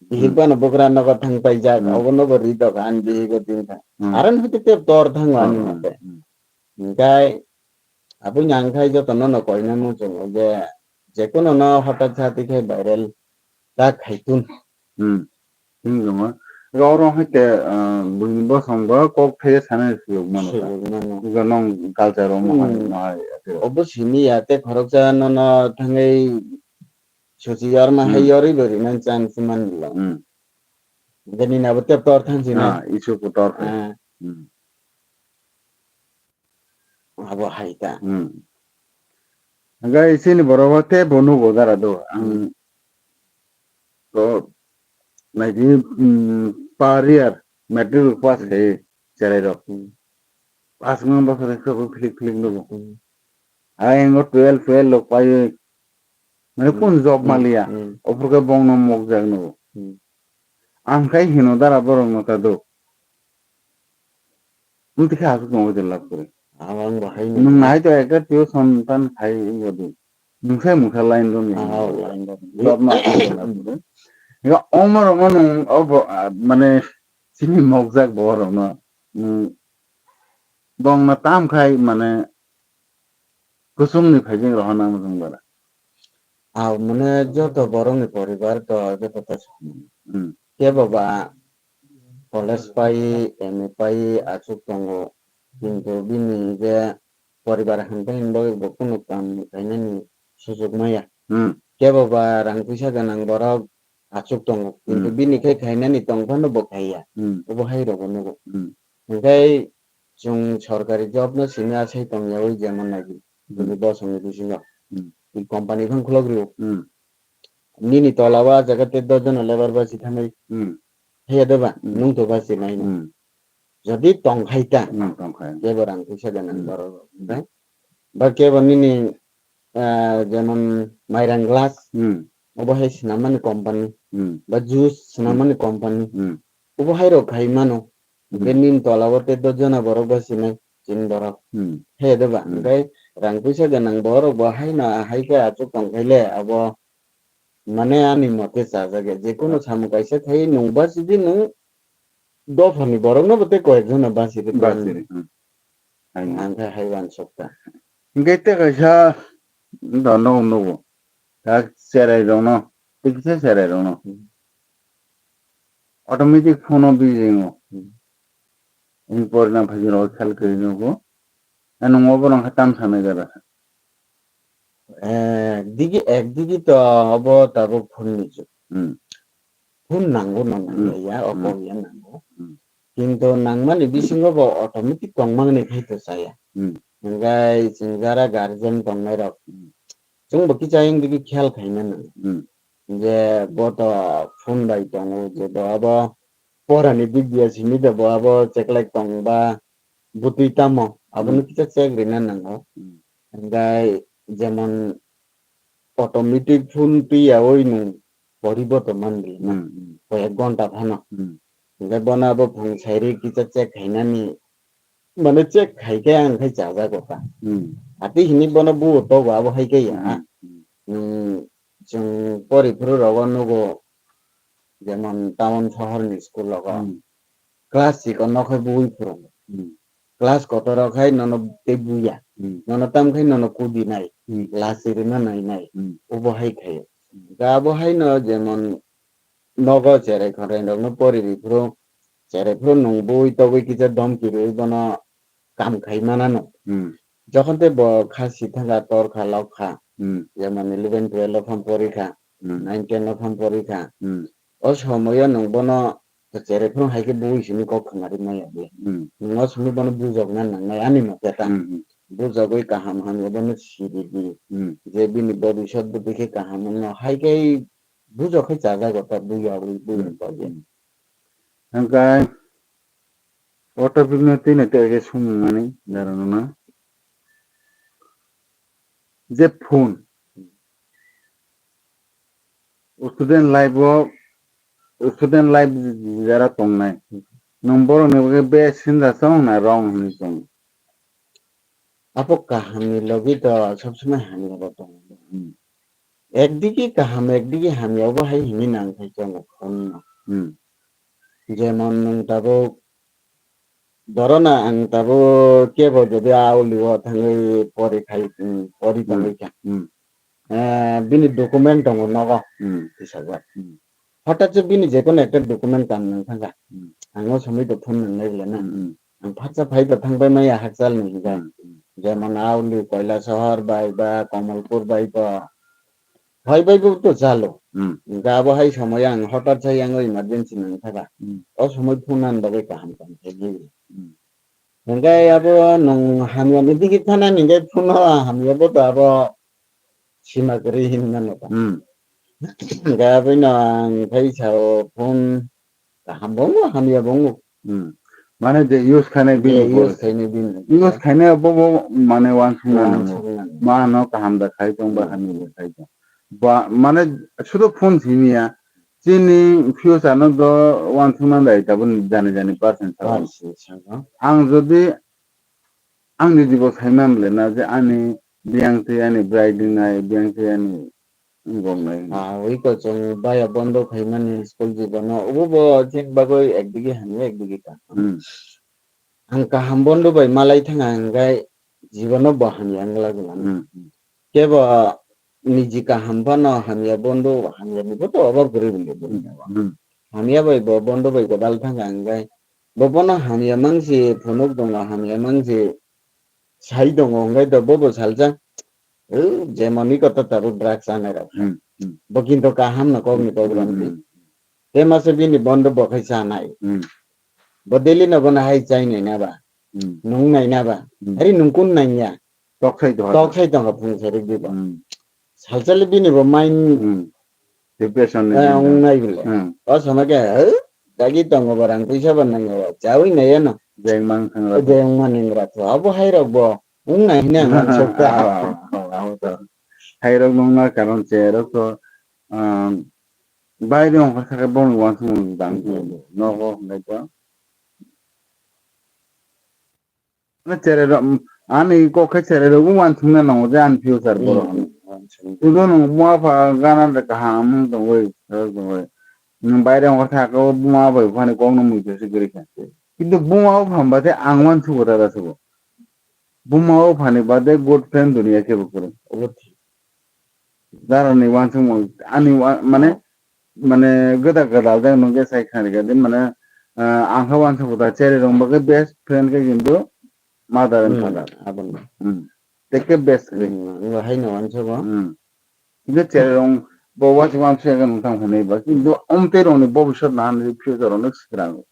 bihik Hmm. bano bwkra nogo thang paijak, Hmm. obo nobo ri doga ani bihik o tin kha. Hmm. Aron hwte tep tor thango ani Hmm. mate. Hmm. Hinkhe aboni ang khai joto no no koina muchungo je, je kono no hotat sa twi khai viral ta khai tun. Hmm. Chini joma. Oro hai te, ah, buini bosong bo kok thaiye sanai suyok mano ta. Suyok mano. Ego nong culture o mohai, Hmm. mohai ate. Obo simi ya te khoroksa nono thangwi suchi yorma hai Hmm. yorwi bo rinani chance man lo. Hmm. Gani na bo tep tor thang sina. Ah, isu ko tor khai. Ah. Hmm. Abo hai ta. Hmm. Hingke chini borok o tei bo nugo dara do. Ang Hmm. to naidi, hmm, par year matric pass Hmm. khai cherai rok. Hmm. Pass nang ba khe philik philik nugo. Hmm. Ai ngo twelve, twelve lok pai mane Hmm. kun job Hmm. maliya. Hmm. Ophur khe bongno mokjak nugo. Hmm. Ang khai hino dara borok no ta do. Wng twi khe aswk tongo de lab kwrwi. Abo wng bo hai Nwng nai to ekta tuition tan khai wng bo di. Nwng sai mungsa line rw ni. Ah, line rw ni. Job ma khai de lab kwrwi. Ega omo rok no nwng obo, ah, mane chini mokjak bo rok no. Nwng bong no tam khai mane Kusung ni phaijing rohor nang mujung bara. Ah, mane joto borok ni poribar to joto ta sokmani. Hmm. Kebo ba college pai, M A pai, achuk tongo. Kintu bini je poribar hambai hinwi bo kunu kam khainani sujuk maya. Hmm. Kebo ba rang puisa gwnang borok achuk tongo. Kintu Hmm. bini khe khainani tong phano bo khaiya. Hmm. Obo hai rogo nugo. Hmm. Hingkhai chwng sorkari job no simi asai tongya oi jemon nai di. Hmm. Bini bosong ni bisingo. Hmm. I company phang khulok rio. Hmm. Nini tola o ah jaga te dos jona labour basi thanai. Hmm. Haiya de ba? Hmm. Nung to basi nai na. Hmm. Jodi tong khai ta. Hmm, tong khai. Kebo rang puisa gwnang Hmm. borok. Hmm. Ba kebo nini, ah, jemon mairang glass. Hmm. Obo hai swnam mani company. Hmm. Ba juice swnam Hmm. mani company. Hmm. Obo hai rok khai mano. Hmm. Hingke nini tola o te dos jona borok bo sinai chini borok. Hmm. He de ba? Hmm. Hingke rang puisa gwnang borok bo hai na hai khe achuk tong khai le abo mane ani mote chajak ya. Je kunu samung kaisa khai nung basi di nung dopha ni borok no bo tei koyek jona basi di Basi di, hmm. Hai na. Ang khe hai uansuk ta. Hingke te kaisa do nogo nogo. Ta cherai rok no, tei kisa cherai rok no. Hmm. Automatic phone o bijingo. Hmm. Ini pore na phai rok khel kiri nogo. Ano ngo borok khe tam sanai jara. Eh, digi, ek digi to obo tabuk phone ni jug. Hmm. Phone nango no nangya Hmm. ya, Hmm. obo ya nango. Hmm. Kintu nangmani bisingo bo automatic tongmani khai to chaya. Hmm. Hingkhai chwng jara guardian tongnai rok. Hmm. Chwng bo kicha yang digi khel khaina nango. Hmm. Je bo to phone bai tongo, je bo abo porani dik dia simi da bo abo cheklai tong ba bwtwi tamo abono Hmm. kisa check rina nango. Hmm. Hingkai jemon automatic phone twi yaui nwng poribo to man di na. Hmm, hmm. Koi ek ghonta phano. Hmm. Hingkai bono abo phung sairi kisa check khainani, mane check khai khe ang khai chajago ta. Hmm. Ati hini bono buo togo abo hai khe ya. Hmm, hmm. Nwng chwng pori phuru rogo nugo jemon town sohor ni school rogo. Hmm. Class six o nokhai bui phuru. Hmm. Class kotor o khai nono tei buya. Hmm. Nono tam khai nono kudi nai. Hmm. Lasi rwna nai nai. Hmm. Obo hai khaio. Hmm. Ga abo hai no jemon nogo cherai khorang rok no pori ri phuru, cherai phuru nwng bui togwi kisa domki rwi bono kam khai mana no. Hmm. Jokhon tei bo kha si thangkha, tor kha, lok kha, Hmm. jemon eleven twelve o phang pori kha, Hmm. nine ten o phang pori kha. Hmm. O somoyo nwng bono cherai phuru hai khe bui simi kok khna ri maya di. Hmm. Nwng o simi bono bujokna nangnai ani mate ta. Hmm, hmm. Bujogwi kaham hamya bono siri di. Hmm. Je bini bobisot bo dikhe kaham wngno hai khe bujok khe chajago ta bui yaui bui Hmm. rok khe. Hmm. Hingkai o topic no twi no tei khe sumung mani darano na. Je phone. Student life o, student life jera tongnai. Nwng borok ni bagwi best hinda chong na wrong hinwi chong? Abo kaham ni logi to sob somoi hamya bo tongo. Hmm. Ekdigi kaham, ekdigi hamya obo hai hinwi nang khai tongo phone no. Hmm. Jemon nwng tabuk, dhoro na ang tabuk kebo jodi a uli o thangwi pori khai, hmm, pori Hmm. tongwi kha. Hmm. Eh, bini document tongo nogo Hmm. tisajak. Hmm. Hothat se bini jekono ekta document kam nang thangkha. Hmm. Ang o somoi to phone nang nai bole na. Hmm, hmm. Ang phatsa phai to thang pai maya hakchal ni hingkha. Hmm, hmm. Jemon Auli, Koilasohor bai ba Kamalpur bai to phai bai bo to chalo. Hmm. Hingkha abo hai somoi ang hothat sai ang o emergency nang thangkha. Hmm. O somoi phone nang bagwi kaham tong khe di. Hmm. Hingkhe abo nwng hamya ni digi thana ni hingkhe phone o hamya bo to abo sima kwrwi hinmano ta. Hmm. Hingkhe aboni ang khai sao phone kaham bo wngo, hamya bo wngo. Hmm. Mane je use khainai bini Je bo. Use khainai bini. Use khainai bo bo mane uansukna nango. Uansukna nango. Mano kaham da khai tong ba Hmm. hamya da khai tong. Ba mane sudu phone simi ya. Chini future no do uansukna dai tabuk jani jani percent sao. Percent sao. Ang jodi Ang ni jibo sai man le na je ani biyang twi ani bride wngnai, biyang twi ani wng gongnai. Ah, oi ko chwng baya bondo khaimani school jibono. Obo bo chini bagwi ekdigi hamya, ekdigi kaham. Hmm. Ang kaham bondo bai malai thanga hingkhai jibono bo hamya wngla gwnang. Hmm. Kebo niji kaham phano hamya bondo, hamya ni bo to obo kwrwi bo. Hmm. Hmm. Hamya bai bo bondo bai godal thanga hingkhai bo bono hamya mangsi phunuk tongo, hamya mangsi sai tongo, hingkhai to bobo salsa, "O, jemon iko to tabuk drugs chanai rok." Hmm, hmm. Bo kinto kaham no kok ni kok rom di. Hmm. Te masa bini bondo bo khai chanai. Hmm. Bo daily no bono hai chai nai na ba. Hmm. Nung nai na ba. Hmm. Ari nung kun nai ya. Tok sai tongo. Tok sai tongo phung sai rwk di bo. Hmm. Salsa le bini bo mind Hmm. Depression ni Eh, jinta. Wng nai bole. Hmm. O sama khe, "Huh? Dagi tongo bo, rang puisa bo nango bo. Chawi nai ano." Jeng mang thang rok. Jeng mang ning rok. Abo hai rok bo. Wng nai hina ang sok ta. Ah, ah, ah, ah, ah. Hai rok nung na karon che rok to, ah, bai rong kha kha bong wan thung dang Hmm. nogo nai to. Ani cherai rok, ani kok khe cherai rok bo uansukna nango je ani future borok Hmm, hinwi. Uansukna. Tei bono buma bupha gana de kaham wng tongwi, sajak tongwi. Nwng baire ongkha khe abo buma bai buphani kokno muitu se kwrwi kha. Kintu buma bupha hwnba tei ang uansukgo tada se bo. Buma buphani baade good friend duniya khe bo kwrwi. Obo thik. Darani uansukmung ani ua-, mane, mane gwdal gwdal de nwng khe sai khani khe de mane, ah, ang khe uansukgo ta cherry rok bo khe best friend khe kintu mother and Hmm, father. Abono. Hmm. Tei khe best khe. Hmm, wngkha haino uansukgo. Hmm. Kintu cherry rok bo uansuk uansuk ya khe nwng tamo hwnwi ba kintu omtwi rokni bobisot nahanni future rok swkrango.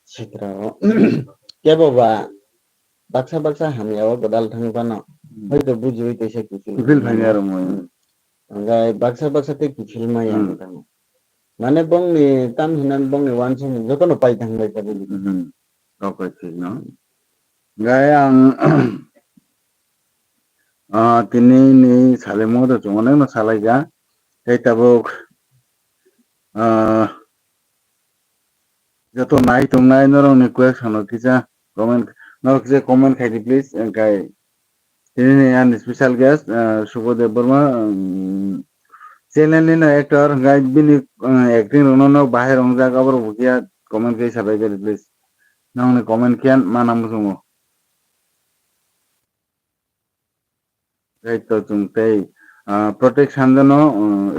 Swkrango. Kebo ba baksa baksa hamya o gwdal thang phano, Hmm. Hoito bujiwi teisa kiphil Kiphil phai phai ya. Rwmwi. Hmm. Hwnkhai baksa baksa tei kiphil maya Hmm. wng thango. Mane bongni tam hinani bongni uansukmung jotono pai thang lai kha bini. Mhm. Kok bai thik no. Gai ang, ah, tini ni salai mo to chwng onek no salai ja. Tei tabuk, ah, joto nai tongnai norokni kuyek sano kisa comment, norok kisa comment khai di please, engkai tini ni ani special guest, ah, Subodep Burma, um, channel ni no actor, engkai bini, ah, acting rok no, no bahai rok wngjak, aborok bo kiya comment khai sabai kari please. Nokni comment khe mana muchungo. Right, to chwng tei, ah, Protect Sanja no,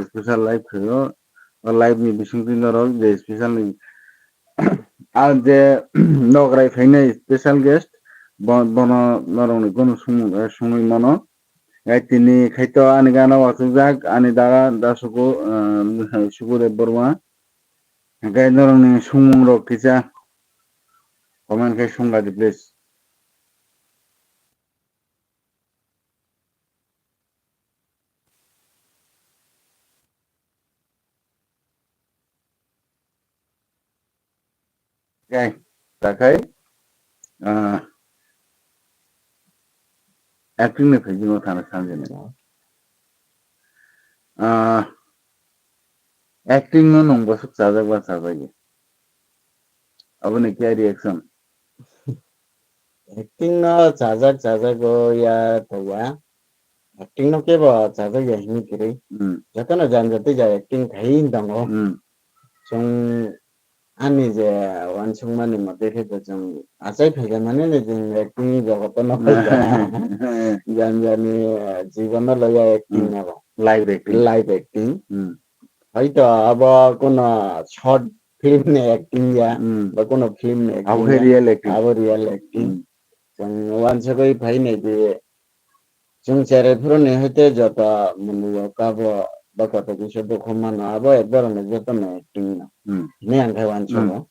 ah, special live khaio. O live ni bisingtwi norok je special ni, ah, je nograi phainai special guest, bo-, bono norokni gunu sumung, eh, sungwi mano. Gai tini khaito ani gana wachukjak ani daga da suku, ah, Sukudev Burma. Gai norokni sumung rok kisa comment khai sung laidi please. Khe, ta khai, ah, acting ni phaijino thana sanjini. Ah, acting no nung bwswk chajak ba chajak ya? Aboni khe reaction? Acting no chajak chajak o ya to ya. Acting no kebo chajak ya hini kwrwi. Hmm. Jotono jani jatwi ja acting khai tongo. Hmm. Chwng ani je uansukmani mote khe to chwng achai phaikha mani ni chwng acting jogoto no phaikha. Jani jani, eh, jibono loya acting Hmm. no. Live acting. Live acting. Hmm. Hoito abo kono short film ni acting ya, Hmm. ba kono film ni acting Abo khe ya. Real acting. Abo real acting. Hmm. Chwng uansugwi phai nai di. Chwng cherai phuru ni hoite joto mwnwi o kabo ba koto kisa dukhu mano, abo ekbar no joto no acting no. Hmm. Hwnwi ang khai uansugo.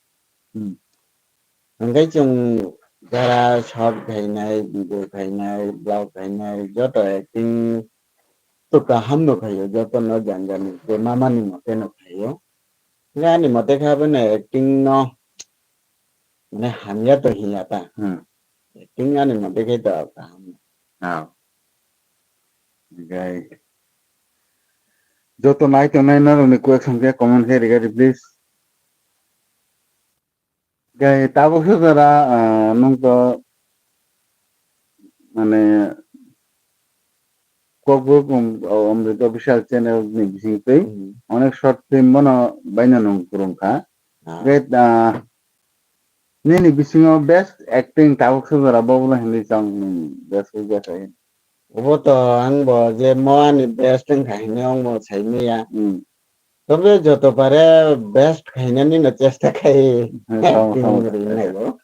Hmm. Hmm. Hwnkhe chwng jara short khainai, video khainai, vlog khainai, joto acting to kaham no khaio, joto no jani jani je mamani mote no khaio. Hwnkhe ani mote khe abo no acting no mane hamya to hinya ta. Hmm. Acting ani mote khe to kaham. Ah. Gai. Joto nai tongnai norokni kuyek song khe comment khe rigadi please. Gai tabuk se jora, ah, nung to mane Kokborok Om-, Omrita Official channel ni bisingtwi Hmm. onek short film bono baino nung kwrwng kha. Ah. Gai, ah, nini bisingo best acting tabuk se jora bo bwla hinwi chong nini best wi best acting. Obo to ang bo je mo ani best wng kha hinwi ang bo sai manya. Hmm. Tobe joto pare best khainani no chesta khai Hmm, tamo, acting tamo. Rinai bo.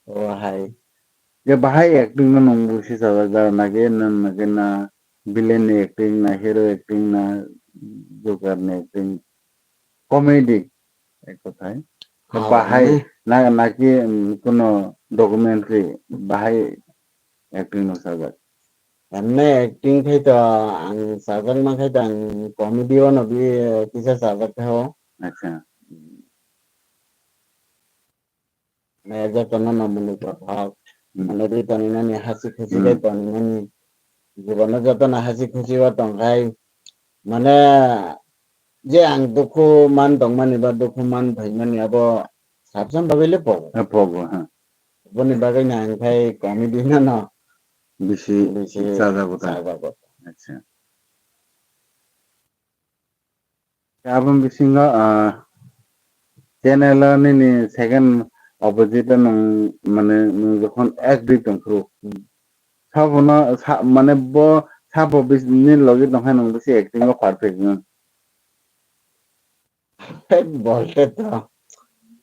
O hai. Je bahai acting no nung busi sajak da nage na nage na villain ni acting na hero acting na joker ni acting comedy ek kothai. Hao, bahai mane na naki, um, kuno documentary bahai acting no sajak. Emne acting khai to ang sajak ma khai to ang comedy o no bi kisa sajak khai o. Acha. Mane jotono no mwnwi kothok. Hmm. Mane ri toni nani hasi khusi Hmm. khai toni nani. Jibono jotono hasi khusi o tong khai. Mane je ang dukhu man tongmani ba dukhu man phaimani abo sabsam bagwi le pogo. Eh, pogo, ha. Boni bagwi no ang khai comedy no no Bisi bisi chajago ta. Chajago ta. Acha. Aboni bisingo, ah, channel o nini second opposite o nwng, mane, nwng jokhon ek dui tongphuru. Hmm. Sabono sa-, mane bo sabo bis-, ni logi tongkha nwng bisi acting o perfect nwng. Perfect bolte to.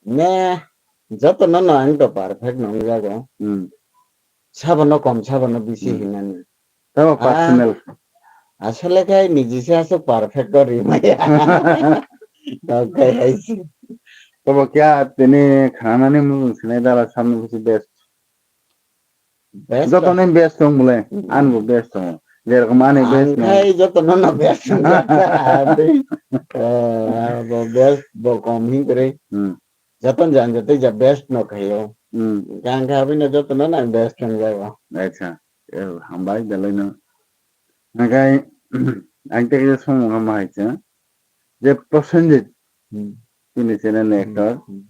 Ne, joto no no ang to perfect nong jago. Hmm. Sabono kom, sabono bisi Hmm. hinani. Tamo Ah, personal. Asole khai niji se aswk perfect ko ri maya. Okay, hai se. Tamo kya tini khanani mung sinai dala samni kusi best. Best Joto to. Ni best tong bole, Hmm. An bo best tong. Jerokom ani best no. Ang khai joto no no best wngkha. Tei, eh, bo best bo kom hinkwrwi. Hmm. Joto jang joto ja best no khaio. Hmm. Ang kha abino joto no no best wngjago. Acha. Eh, hambai belai no. Hingkhe ang tei kisa swngmung ma hai se. Je Prosenjit. Hmm. Chini channel ni actor. Hmm.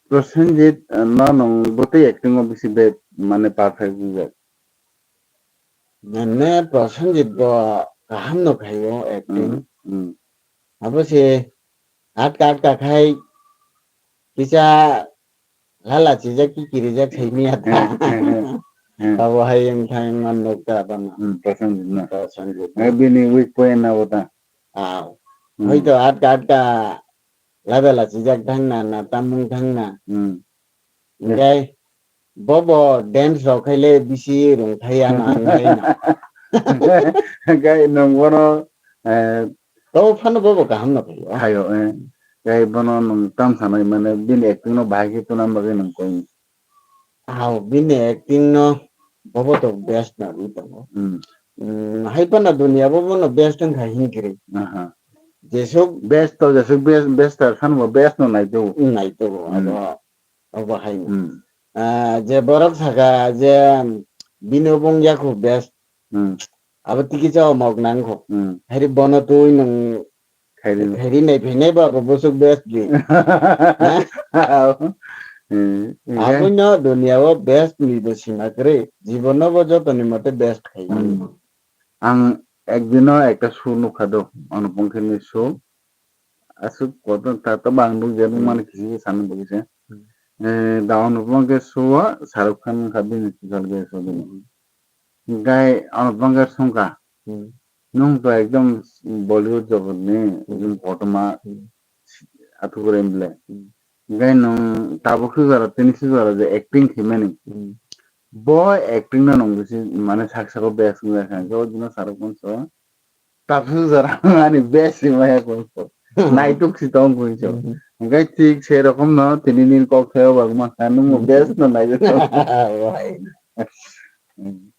Prosenjit, eh, no nung bwtwi acting o bisi be, mane perfect wngjak. Nene Prosenjit bo kaham no khaio acting. Hmm, hmm. Abo se atka atka khai kisa lala chijak ki kirijak sai miya ta. Hmm, hmm, hmm. Abo hai wng thang man nuk ta bana. Hmm, Prosenjit no. Prosenjit. Eh, bini weak point na bo ta. Aw. Hmm. Hoito atka atka labela chijak thangna, na tamung thangna. Hmm. Hingkhe bobo dance rok khaile bisi rung thai ano ang hai no. Hingkhe nwng bono, eh, to phano bobo kaham no khaio. Khaio, eh. Hingkhe bono nwng tam sanai mane bini acting no bahai khe tuna bagwi nwng koi. Aw, bini acting no bobo to best nagwi tongo. Hmm. Hmm, hai phano dunia bobo no best wngkha hinkhe. Aha. Jesuk best to jesuk best, best star phano bo best no naido. Naido, hmm, abo, abo hai no. Hmm. Ah, je borok saka je bini bung yakho best. Hmm. Abo tiki cha mok nang kho. Hmm. Hari bono tui nung khairi. Khairi nai phainai ba bo bosok best di. Hmm. Aboni no dunia o best ni bo sima kwrwi. Jibono bo joto ni mote best khai. Hmm. Ang ekdino ekta show nukha do, Anupam Kher ni show. Aswk kotor ta to bang nuk je nuk mani kisi sana bagwi se. Hmm. Eh, da Anupam Kher show o Shahrukh Khan kha bini special guest o bini. Hmm. Gai Anupam Kher songkha. Hmm. Nwng to ekdom Bollywood jogotni, hmm, ekdom kotorma, hmm, athukur M L A. Hmm. Gai nwng tabuk sujaro, tini sujaro je acting khaimani. Hmm. Bo acting no nwng bisi mane sak sako best wngya kha. Hwnkhe o dino Shahrukh Khan so, tabuk sujaro ani best wngya kha. Naituk si tong kung so. Hmm. Hwnkhe thik se rokom no tini nini kok sayo bagma kha, nwng bo, hmm, best no naituk. Wai. Hmm.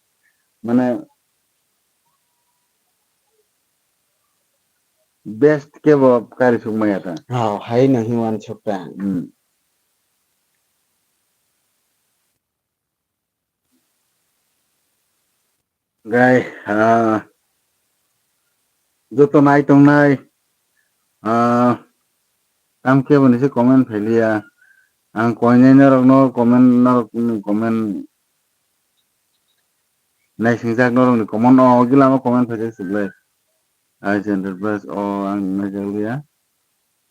Mane best kebo kari suk maya ta. Oh, hai no hi wansuk ta. Hmm. Gai, ah, joto nai tongnai, ah, tam kebo ni se comment phailiya. Ang koinai norok no comment, norok ni comment naisingjak norokni comment o, gila ma comment phaijak se belai. Ai Enterprise o ang naijakliya.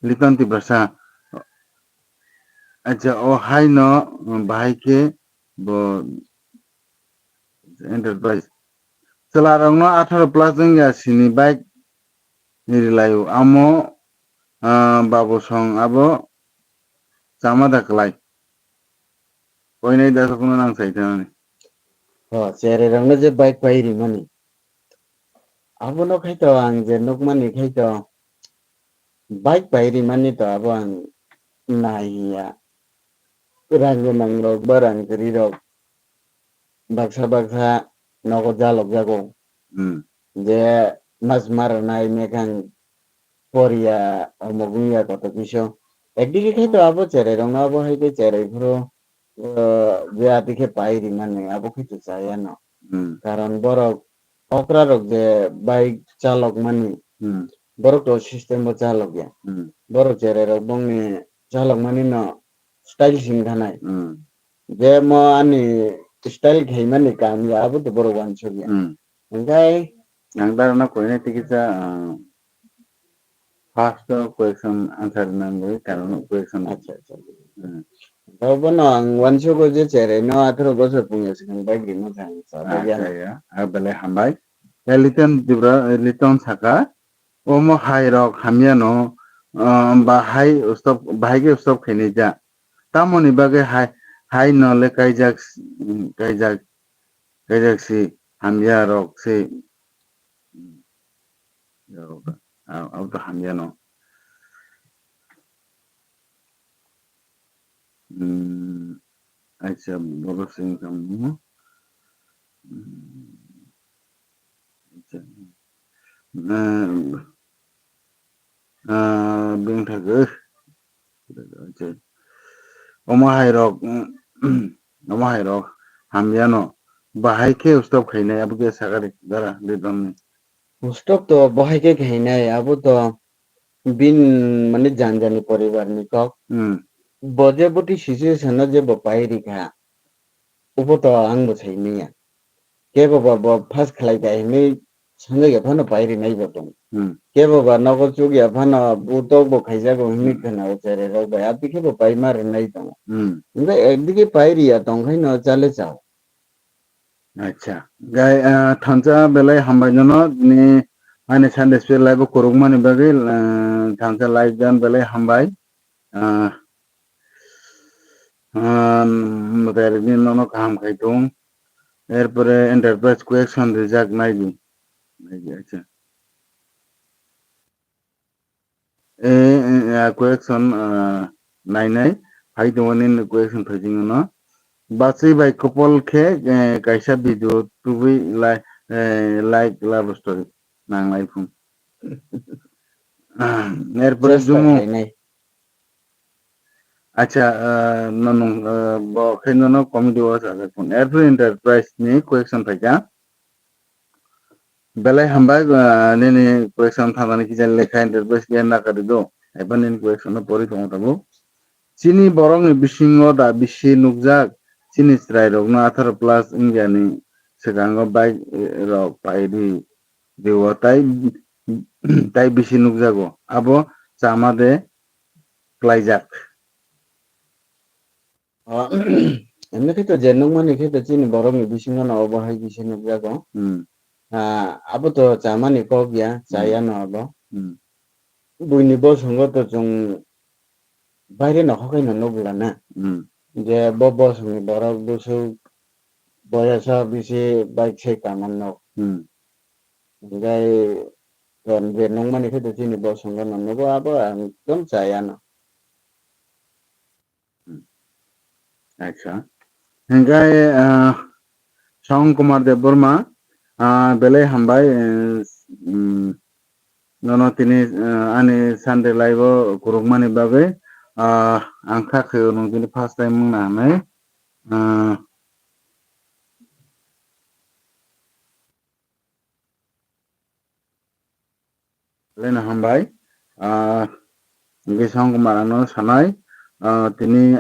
Liton Tiprasa. Acha, o hai no, um, bahai khe bo Enterprise. Chwla rok no atharo plus wngya sini bike ni rilai o. Amo, ah, babu song abo chama da kwlai. Koinai da sokono nang sai tanani. Oh, cherai rokno je bike pai rimani. Abono khaito ang je nukmani khaito bike pai rimani to abo ang naiya. Rang gwnang rok ba rang kwrwi rok baksa baksa nogo jalok jago. Hmm. Je mas maranai mekhang poriya omok wngya koto kiso. Ekdigi khe to abo cherai rokno abo hai khe cherai phuru, uh, je ati khe pai rimani abo khe to chaya no. Hmm. Karon borok okra rok je bike chalok mani, hmm, borok to system bo chalok ya. Hmm. Borok cherai rok bongni chalok mani no style sing thanai. Hmm. Je mo ani style khaimani kam ya, abo to borok wansuk ya. Hmm. Hingkai ang darana koine tikisa, ah, first o question answer nangwi, karon o question. Acha, acha. Hmm. Tei bono ang wansugo je cherai no atharo bosor pungya swkang bike rima thang sa. Acha, ya. Ah, belai hambai. Tei Liton Tripura, Liton saka, omo hai rok hamya no, ah, bahai stop, bahai khe stop khainai ja. Tamoni bagwi hai, hai no le kaijak, kaijak, kaijak si hamya rok si. Abo to hamya no. Hmm, acha, boro sing tamo. Hmm. Ah, bwng thagwi. Omo hai rok, omo hai rok hamyano. Bahai khe stop khainai, abo khe sakari dara, Ridwan ni. Stop to bahai khe khainai, abo to bin mane jan jani poribar ni kok. Hmm. Bo je boti situation no je bo pai rikha. Ubo to ang bo sai manya. Kebo ba bo pass khlai kai hinwi sanjak ya phano pai rinai bo tong. Hmm. Kebo ba nogo chuk ya phano utok bo khaijago hinwi Hmm. khna o chere rok bai. Abdi khe bo pai ma rinai tong. Hmm. Hingke ekdigi pai ri ya tong khai no chale chao. Acha. Gai, ah, thansa belai hambai nono ni ani Sunday special live o kuruk mani bagwi, ah, thansa live jan belai hambai. Ah, ah, mwtai rikni nono kaham khai tung. Erpore enterprise question rijak nai di. Nai di, acha. E, e, a, question, ah, nai nai. Hai tongo nini question phai jingno. Bachwi bai kopol khe, eh, kaisa video tubui lai, eh, like love story. Nang lai phung. Ah, erpore Chesta jumu. Khainai. Acha, ah, no, no, ah, bo khe nono comedy o sajak phun. Every enterprise ni question phaikha. Belai hambai, ah, nini question thanani kisa lekha enterprise khe nakari do. Eba nini question no pori tongo tabuk. Chini borok ni bisingo da bisi nukjak, chini chwrai rok no atharo plus wngya ni swkango bike, eh, rok pai ri. Reo tai, tai bisi nukjago. Abo chama de klaijak. O, emne khe to je nukmani khe to chini borok ni bisingo no obo hai bisi nukjago. Hmm. Ah, abo to chamani kok ya, Hmm. chaya no abo. Hmm. Buini bosongo to chwng baire no hokai no nukla na. Hmm. Je bo bosongni borok bwswk boyasa bisi bike sai tangma nok. Hmm. Hinkhe to je nukmani khe to chini bosongo no nugo abo ang ekdom chaya no. Hmm. Acha. Hinkhe, ah, Song Kumar Debbarma, ah, belai hambai, eh, mm, nono tini, eh, ani Sunday live o kurukmani bagwi, ah, ang kha khe nwng tini first time wngna hinwi, ah, Leno hambai. Ah, hingke Song Kumar ano sanai. Ah, tini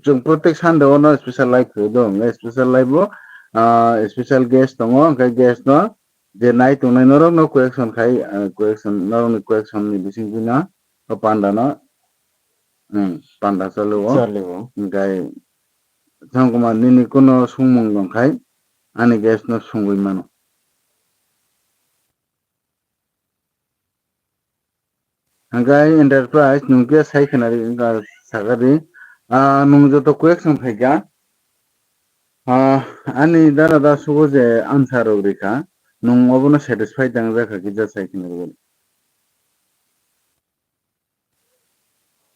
chwng protek Sunday o no special live khe do. Hingke special live o, ah, special guest tongo. Hingke guest no je nai tongnai norok no question khai, ah, question norok ni question ni bising pino o panda no, hmm, panda chalo o. Chalo o. Hingke Song Kumar nini kuno sungmung dong khai ani guest no sungwi mano. Hingke enterprise nwng khe sai khna ri wngkha saka di. Ah, nwng joto question phaikha. Ah, ani dara da sugo je answer rok rikha. Nwng obono satisfied tang jakha kisa sai khna ri.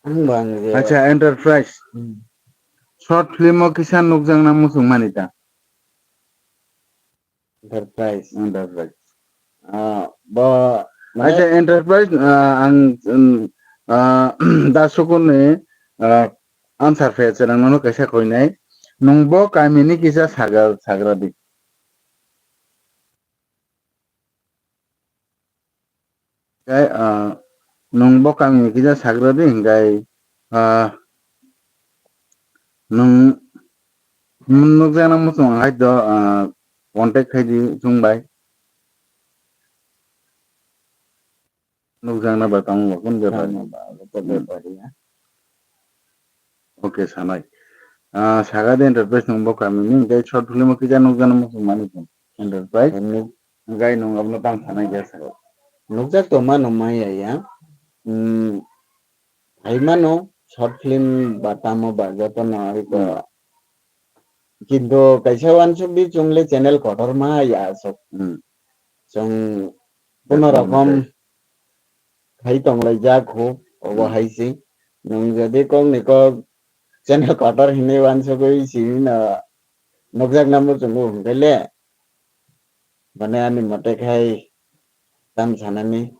Ang bang je. Acha, enterprise. Hmm. Short film o kisa nukjakna muchung mani ta. Enterprise. Enterprise. Ah, bo, mane Acha, enterprise, ah, ang, um, ah, da sukuni, ah, answer phe cherang nono kaisa koinai. Nwng bo kamini kisa saga, sagra di. Kai, ah, nwng bo kamini kisa sagra di, hingkai, ah, nwng nukjakna muchung hai do, ah, contact khai di chwng bai. Nukjakna ba tamo ba kun bepar. Tamo ba, ko Hmm. bepar ya. Okay, sanai. Ah, saga de enterprise nwng bo kamini, hingkai short film o kisa nukjakna muchung mani tong. Enterprise. Nwng Hingkai nwng abono tang sanai khe sago. Nukjak tongma no maya ya. Hmm. Hai mano short film ba tamo ba joto no ariko. Hmm. Kintu kaisa uansuk di chwng le channel kotor ma ya aswk. Hmm. Chwng Platform kono rokom khai. khai tong lai jak ho, obo Hmm. hai si. Nwng jodi kok ni kok channel kotor hinwi uansugwi simi no nukjak na muchungo hwnkhe le. Mane ani mote khai tam sanani.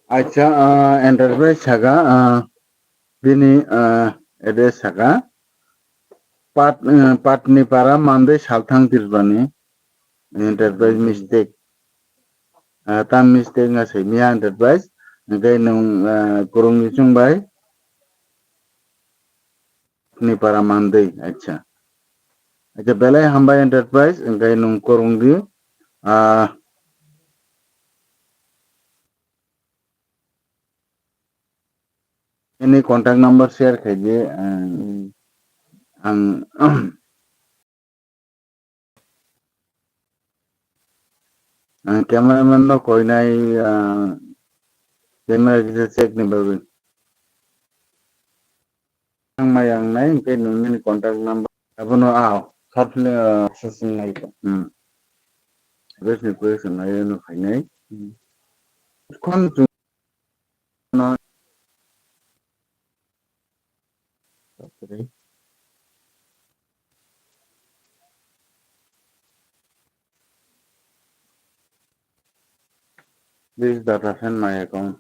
Acha, ah, enterprise saka, ah, bini, ah, address saka. Pat, ah, Patnipara Mandwi Salthang Tirbani. Enterprise mistake. Ah, tam mistake nga simi ya enterprise. Hingke nung, ah, kurung ni chwng bai. Nipara Mandwi, acha. Acha, belai hambai enterprise, hingke nung kurung di. Ah, ini contact number share khaidi, ah, ang, Ang cameraman no koinai, ah, camera kisa check ni bagwi. Ang mai ang nai, hingke nung nini contact number. Abono, ah, short film, ah, processing nai ko. Hmm. Bes ni question nai no khainai. Hmm. Khon chung na. This data send my account.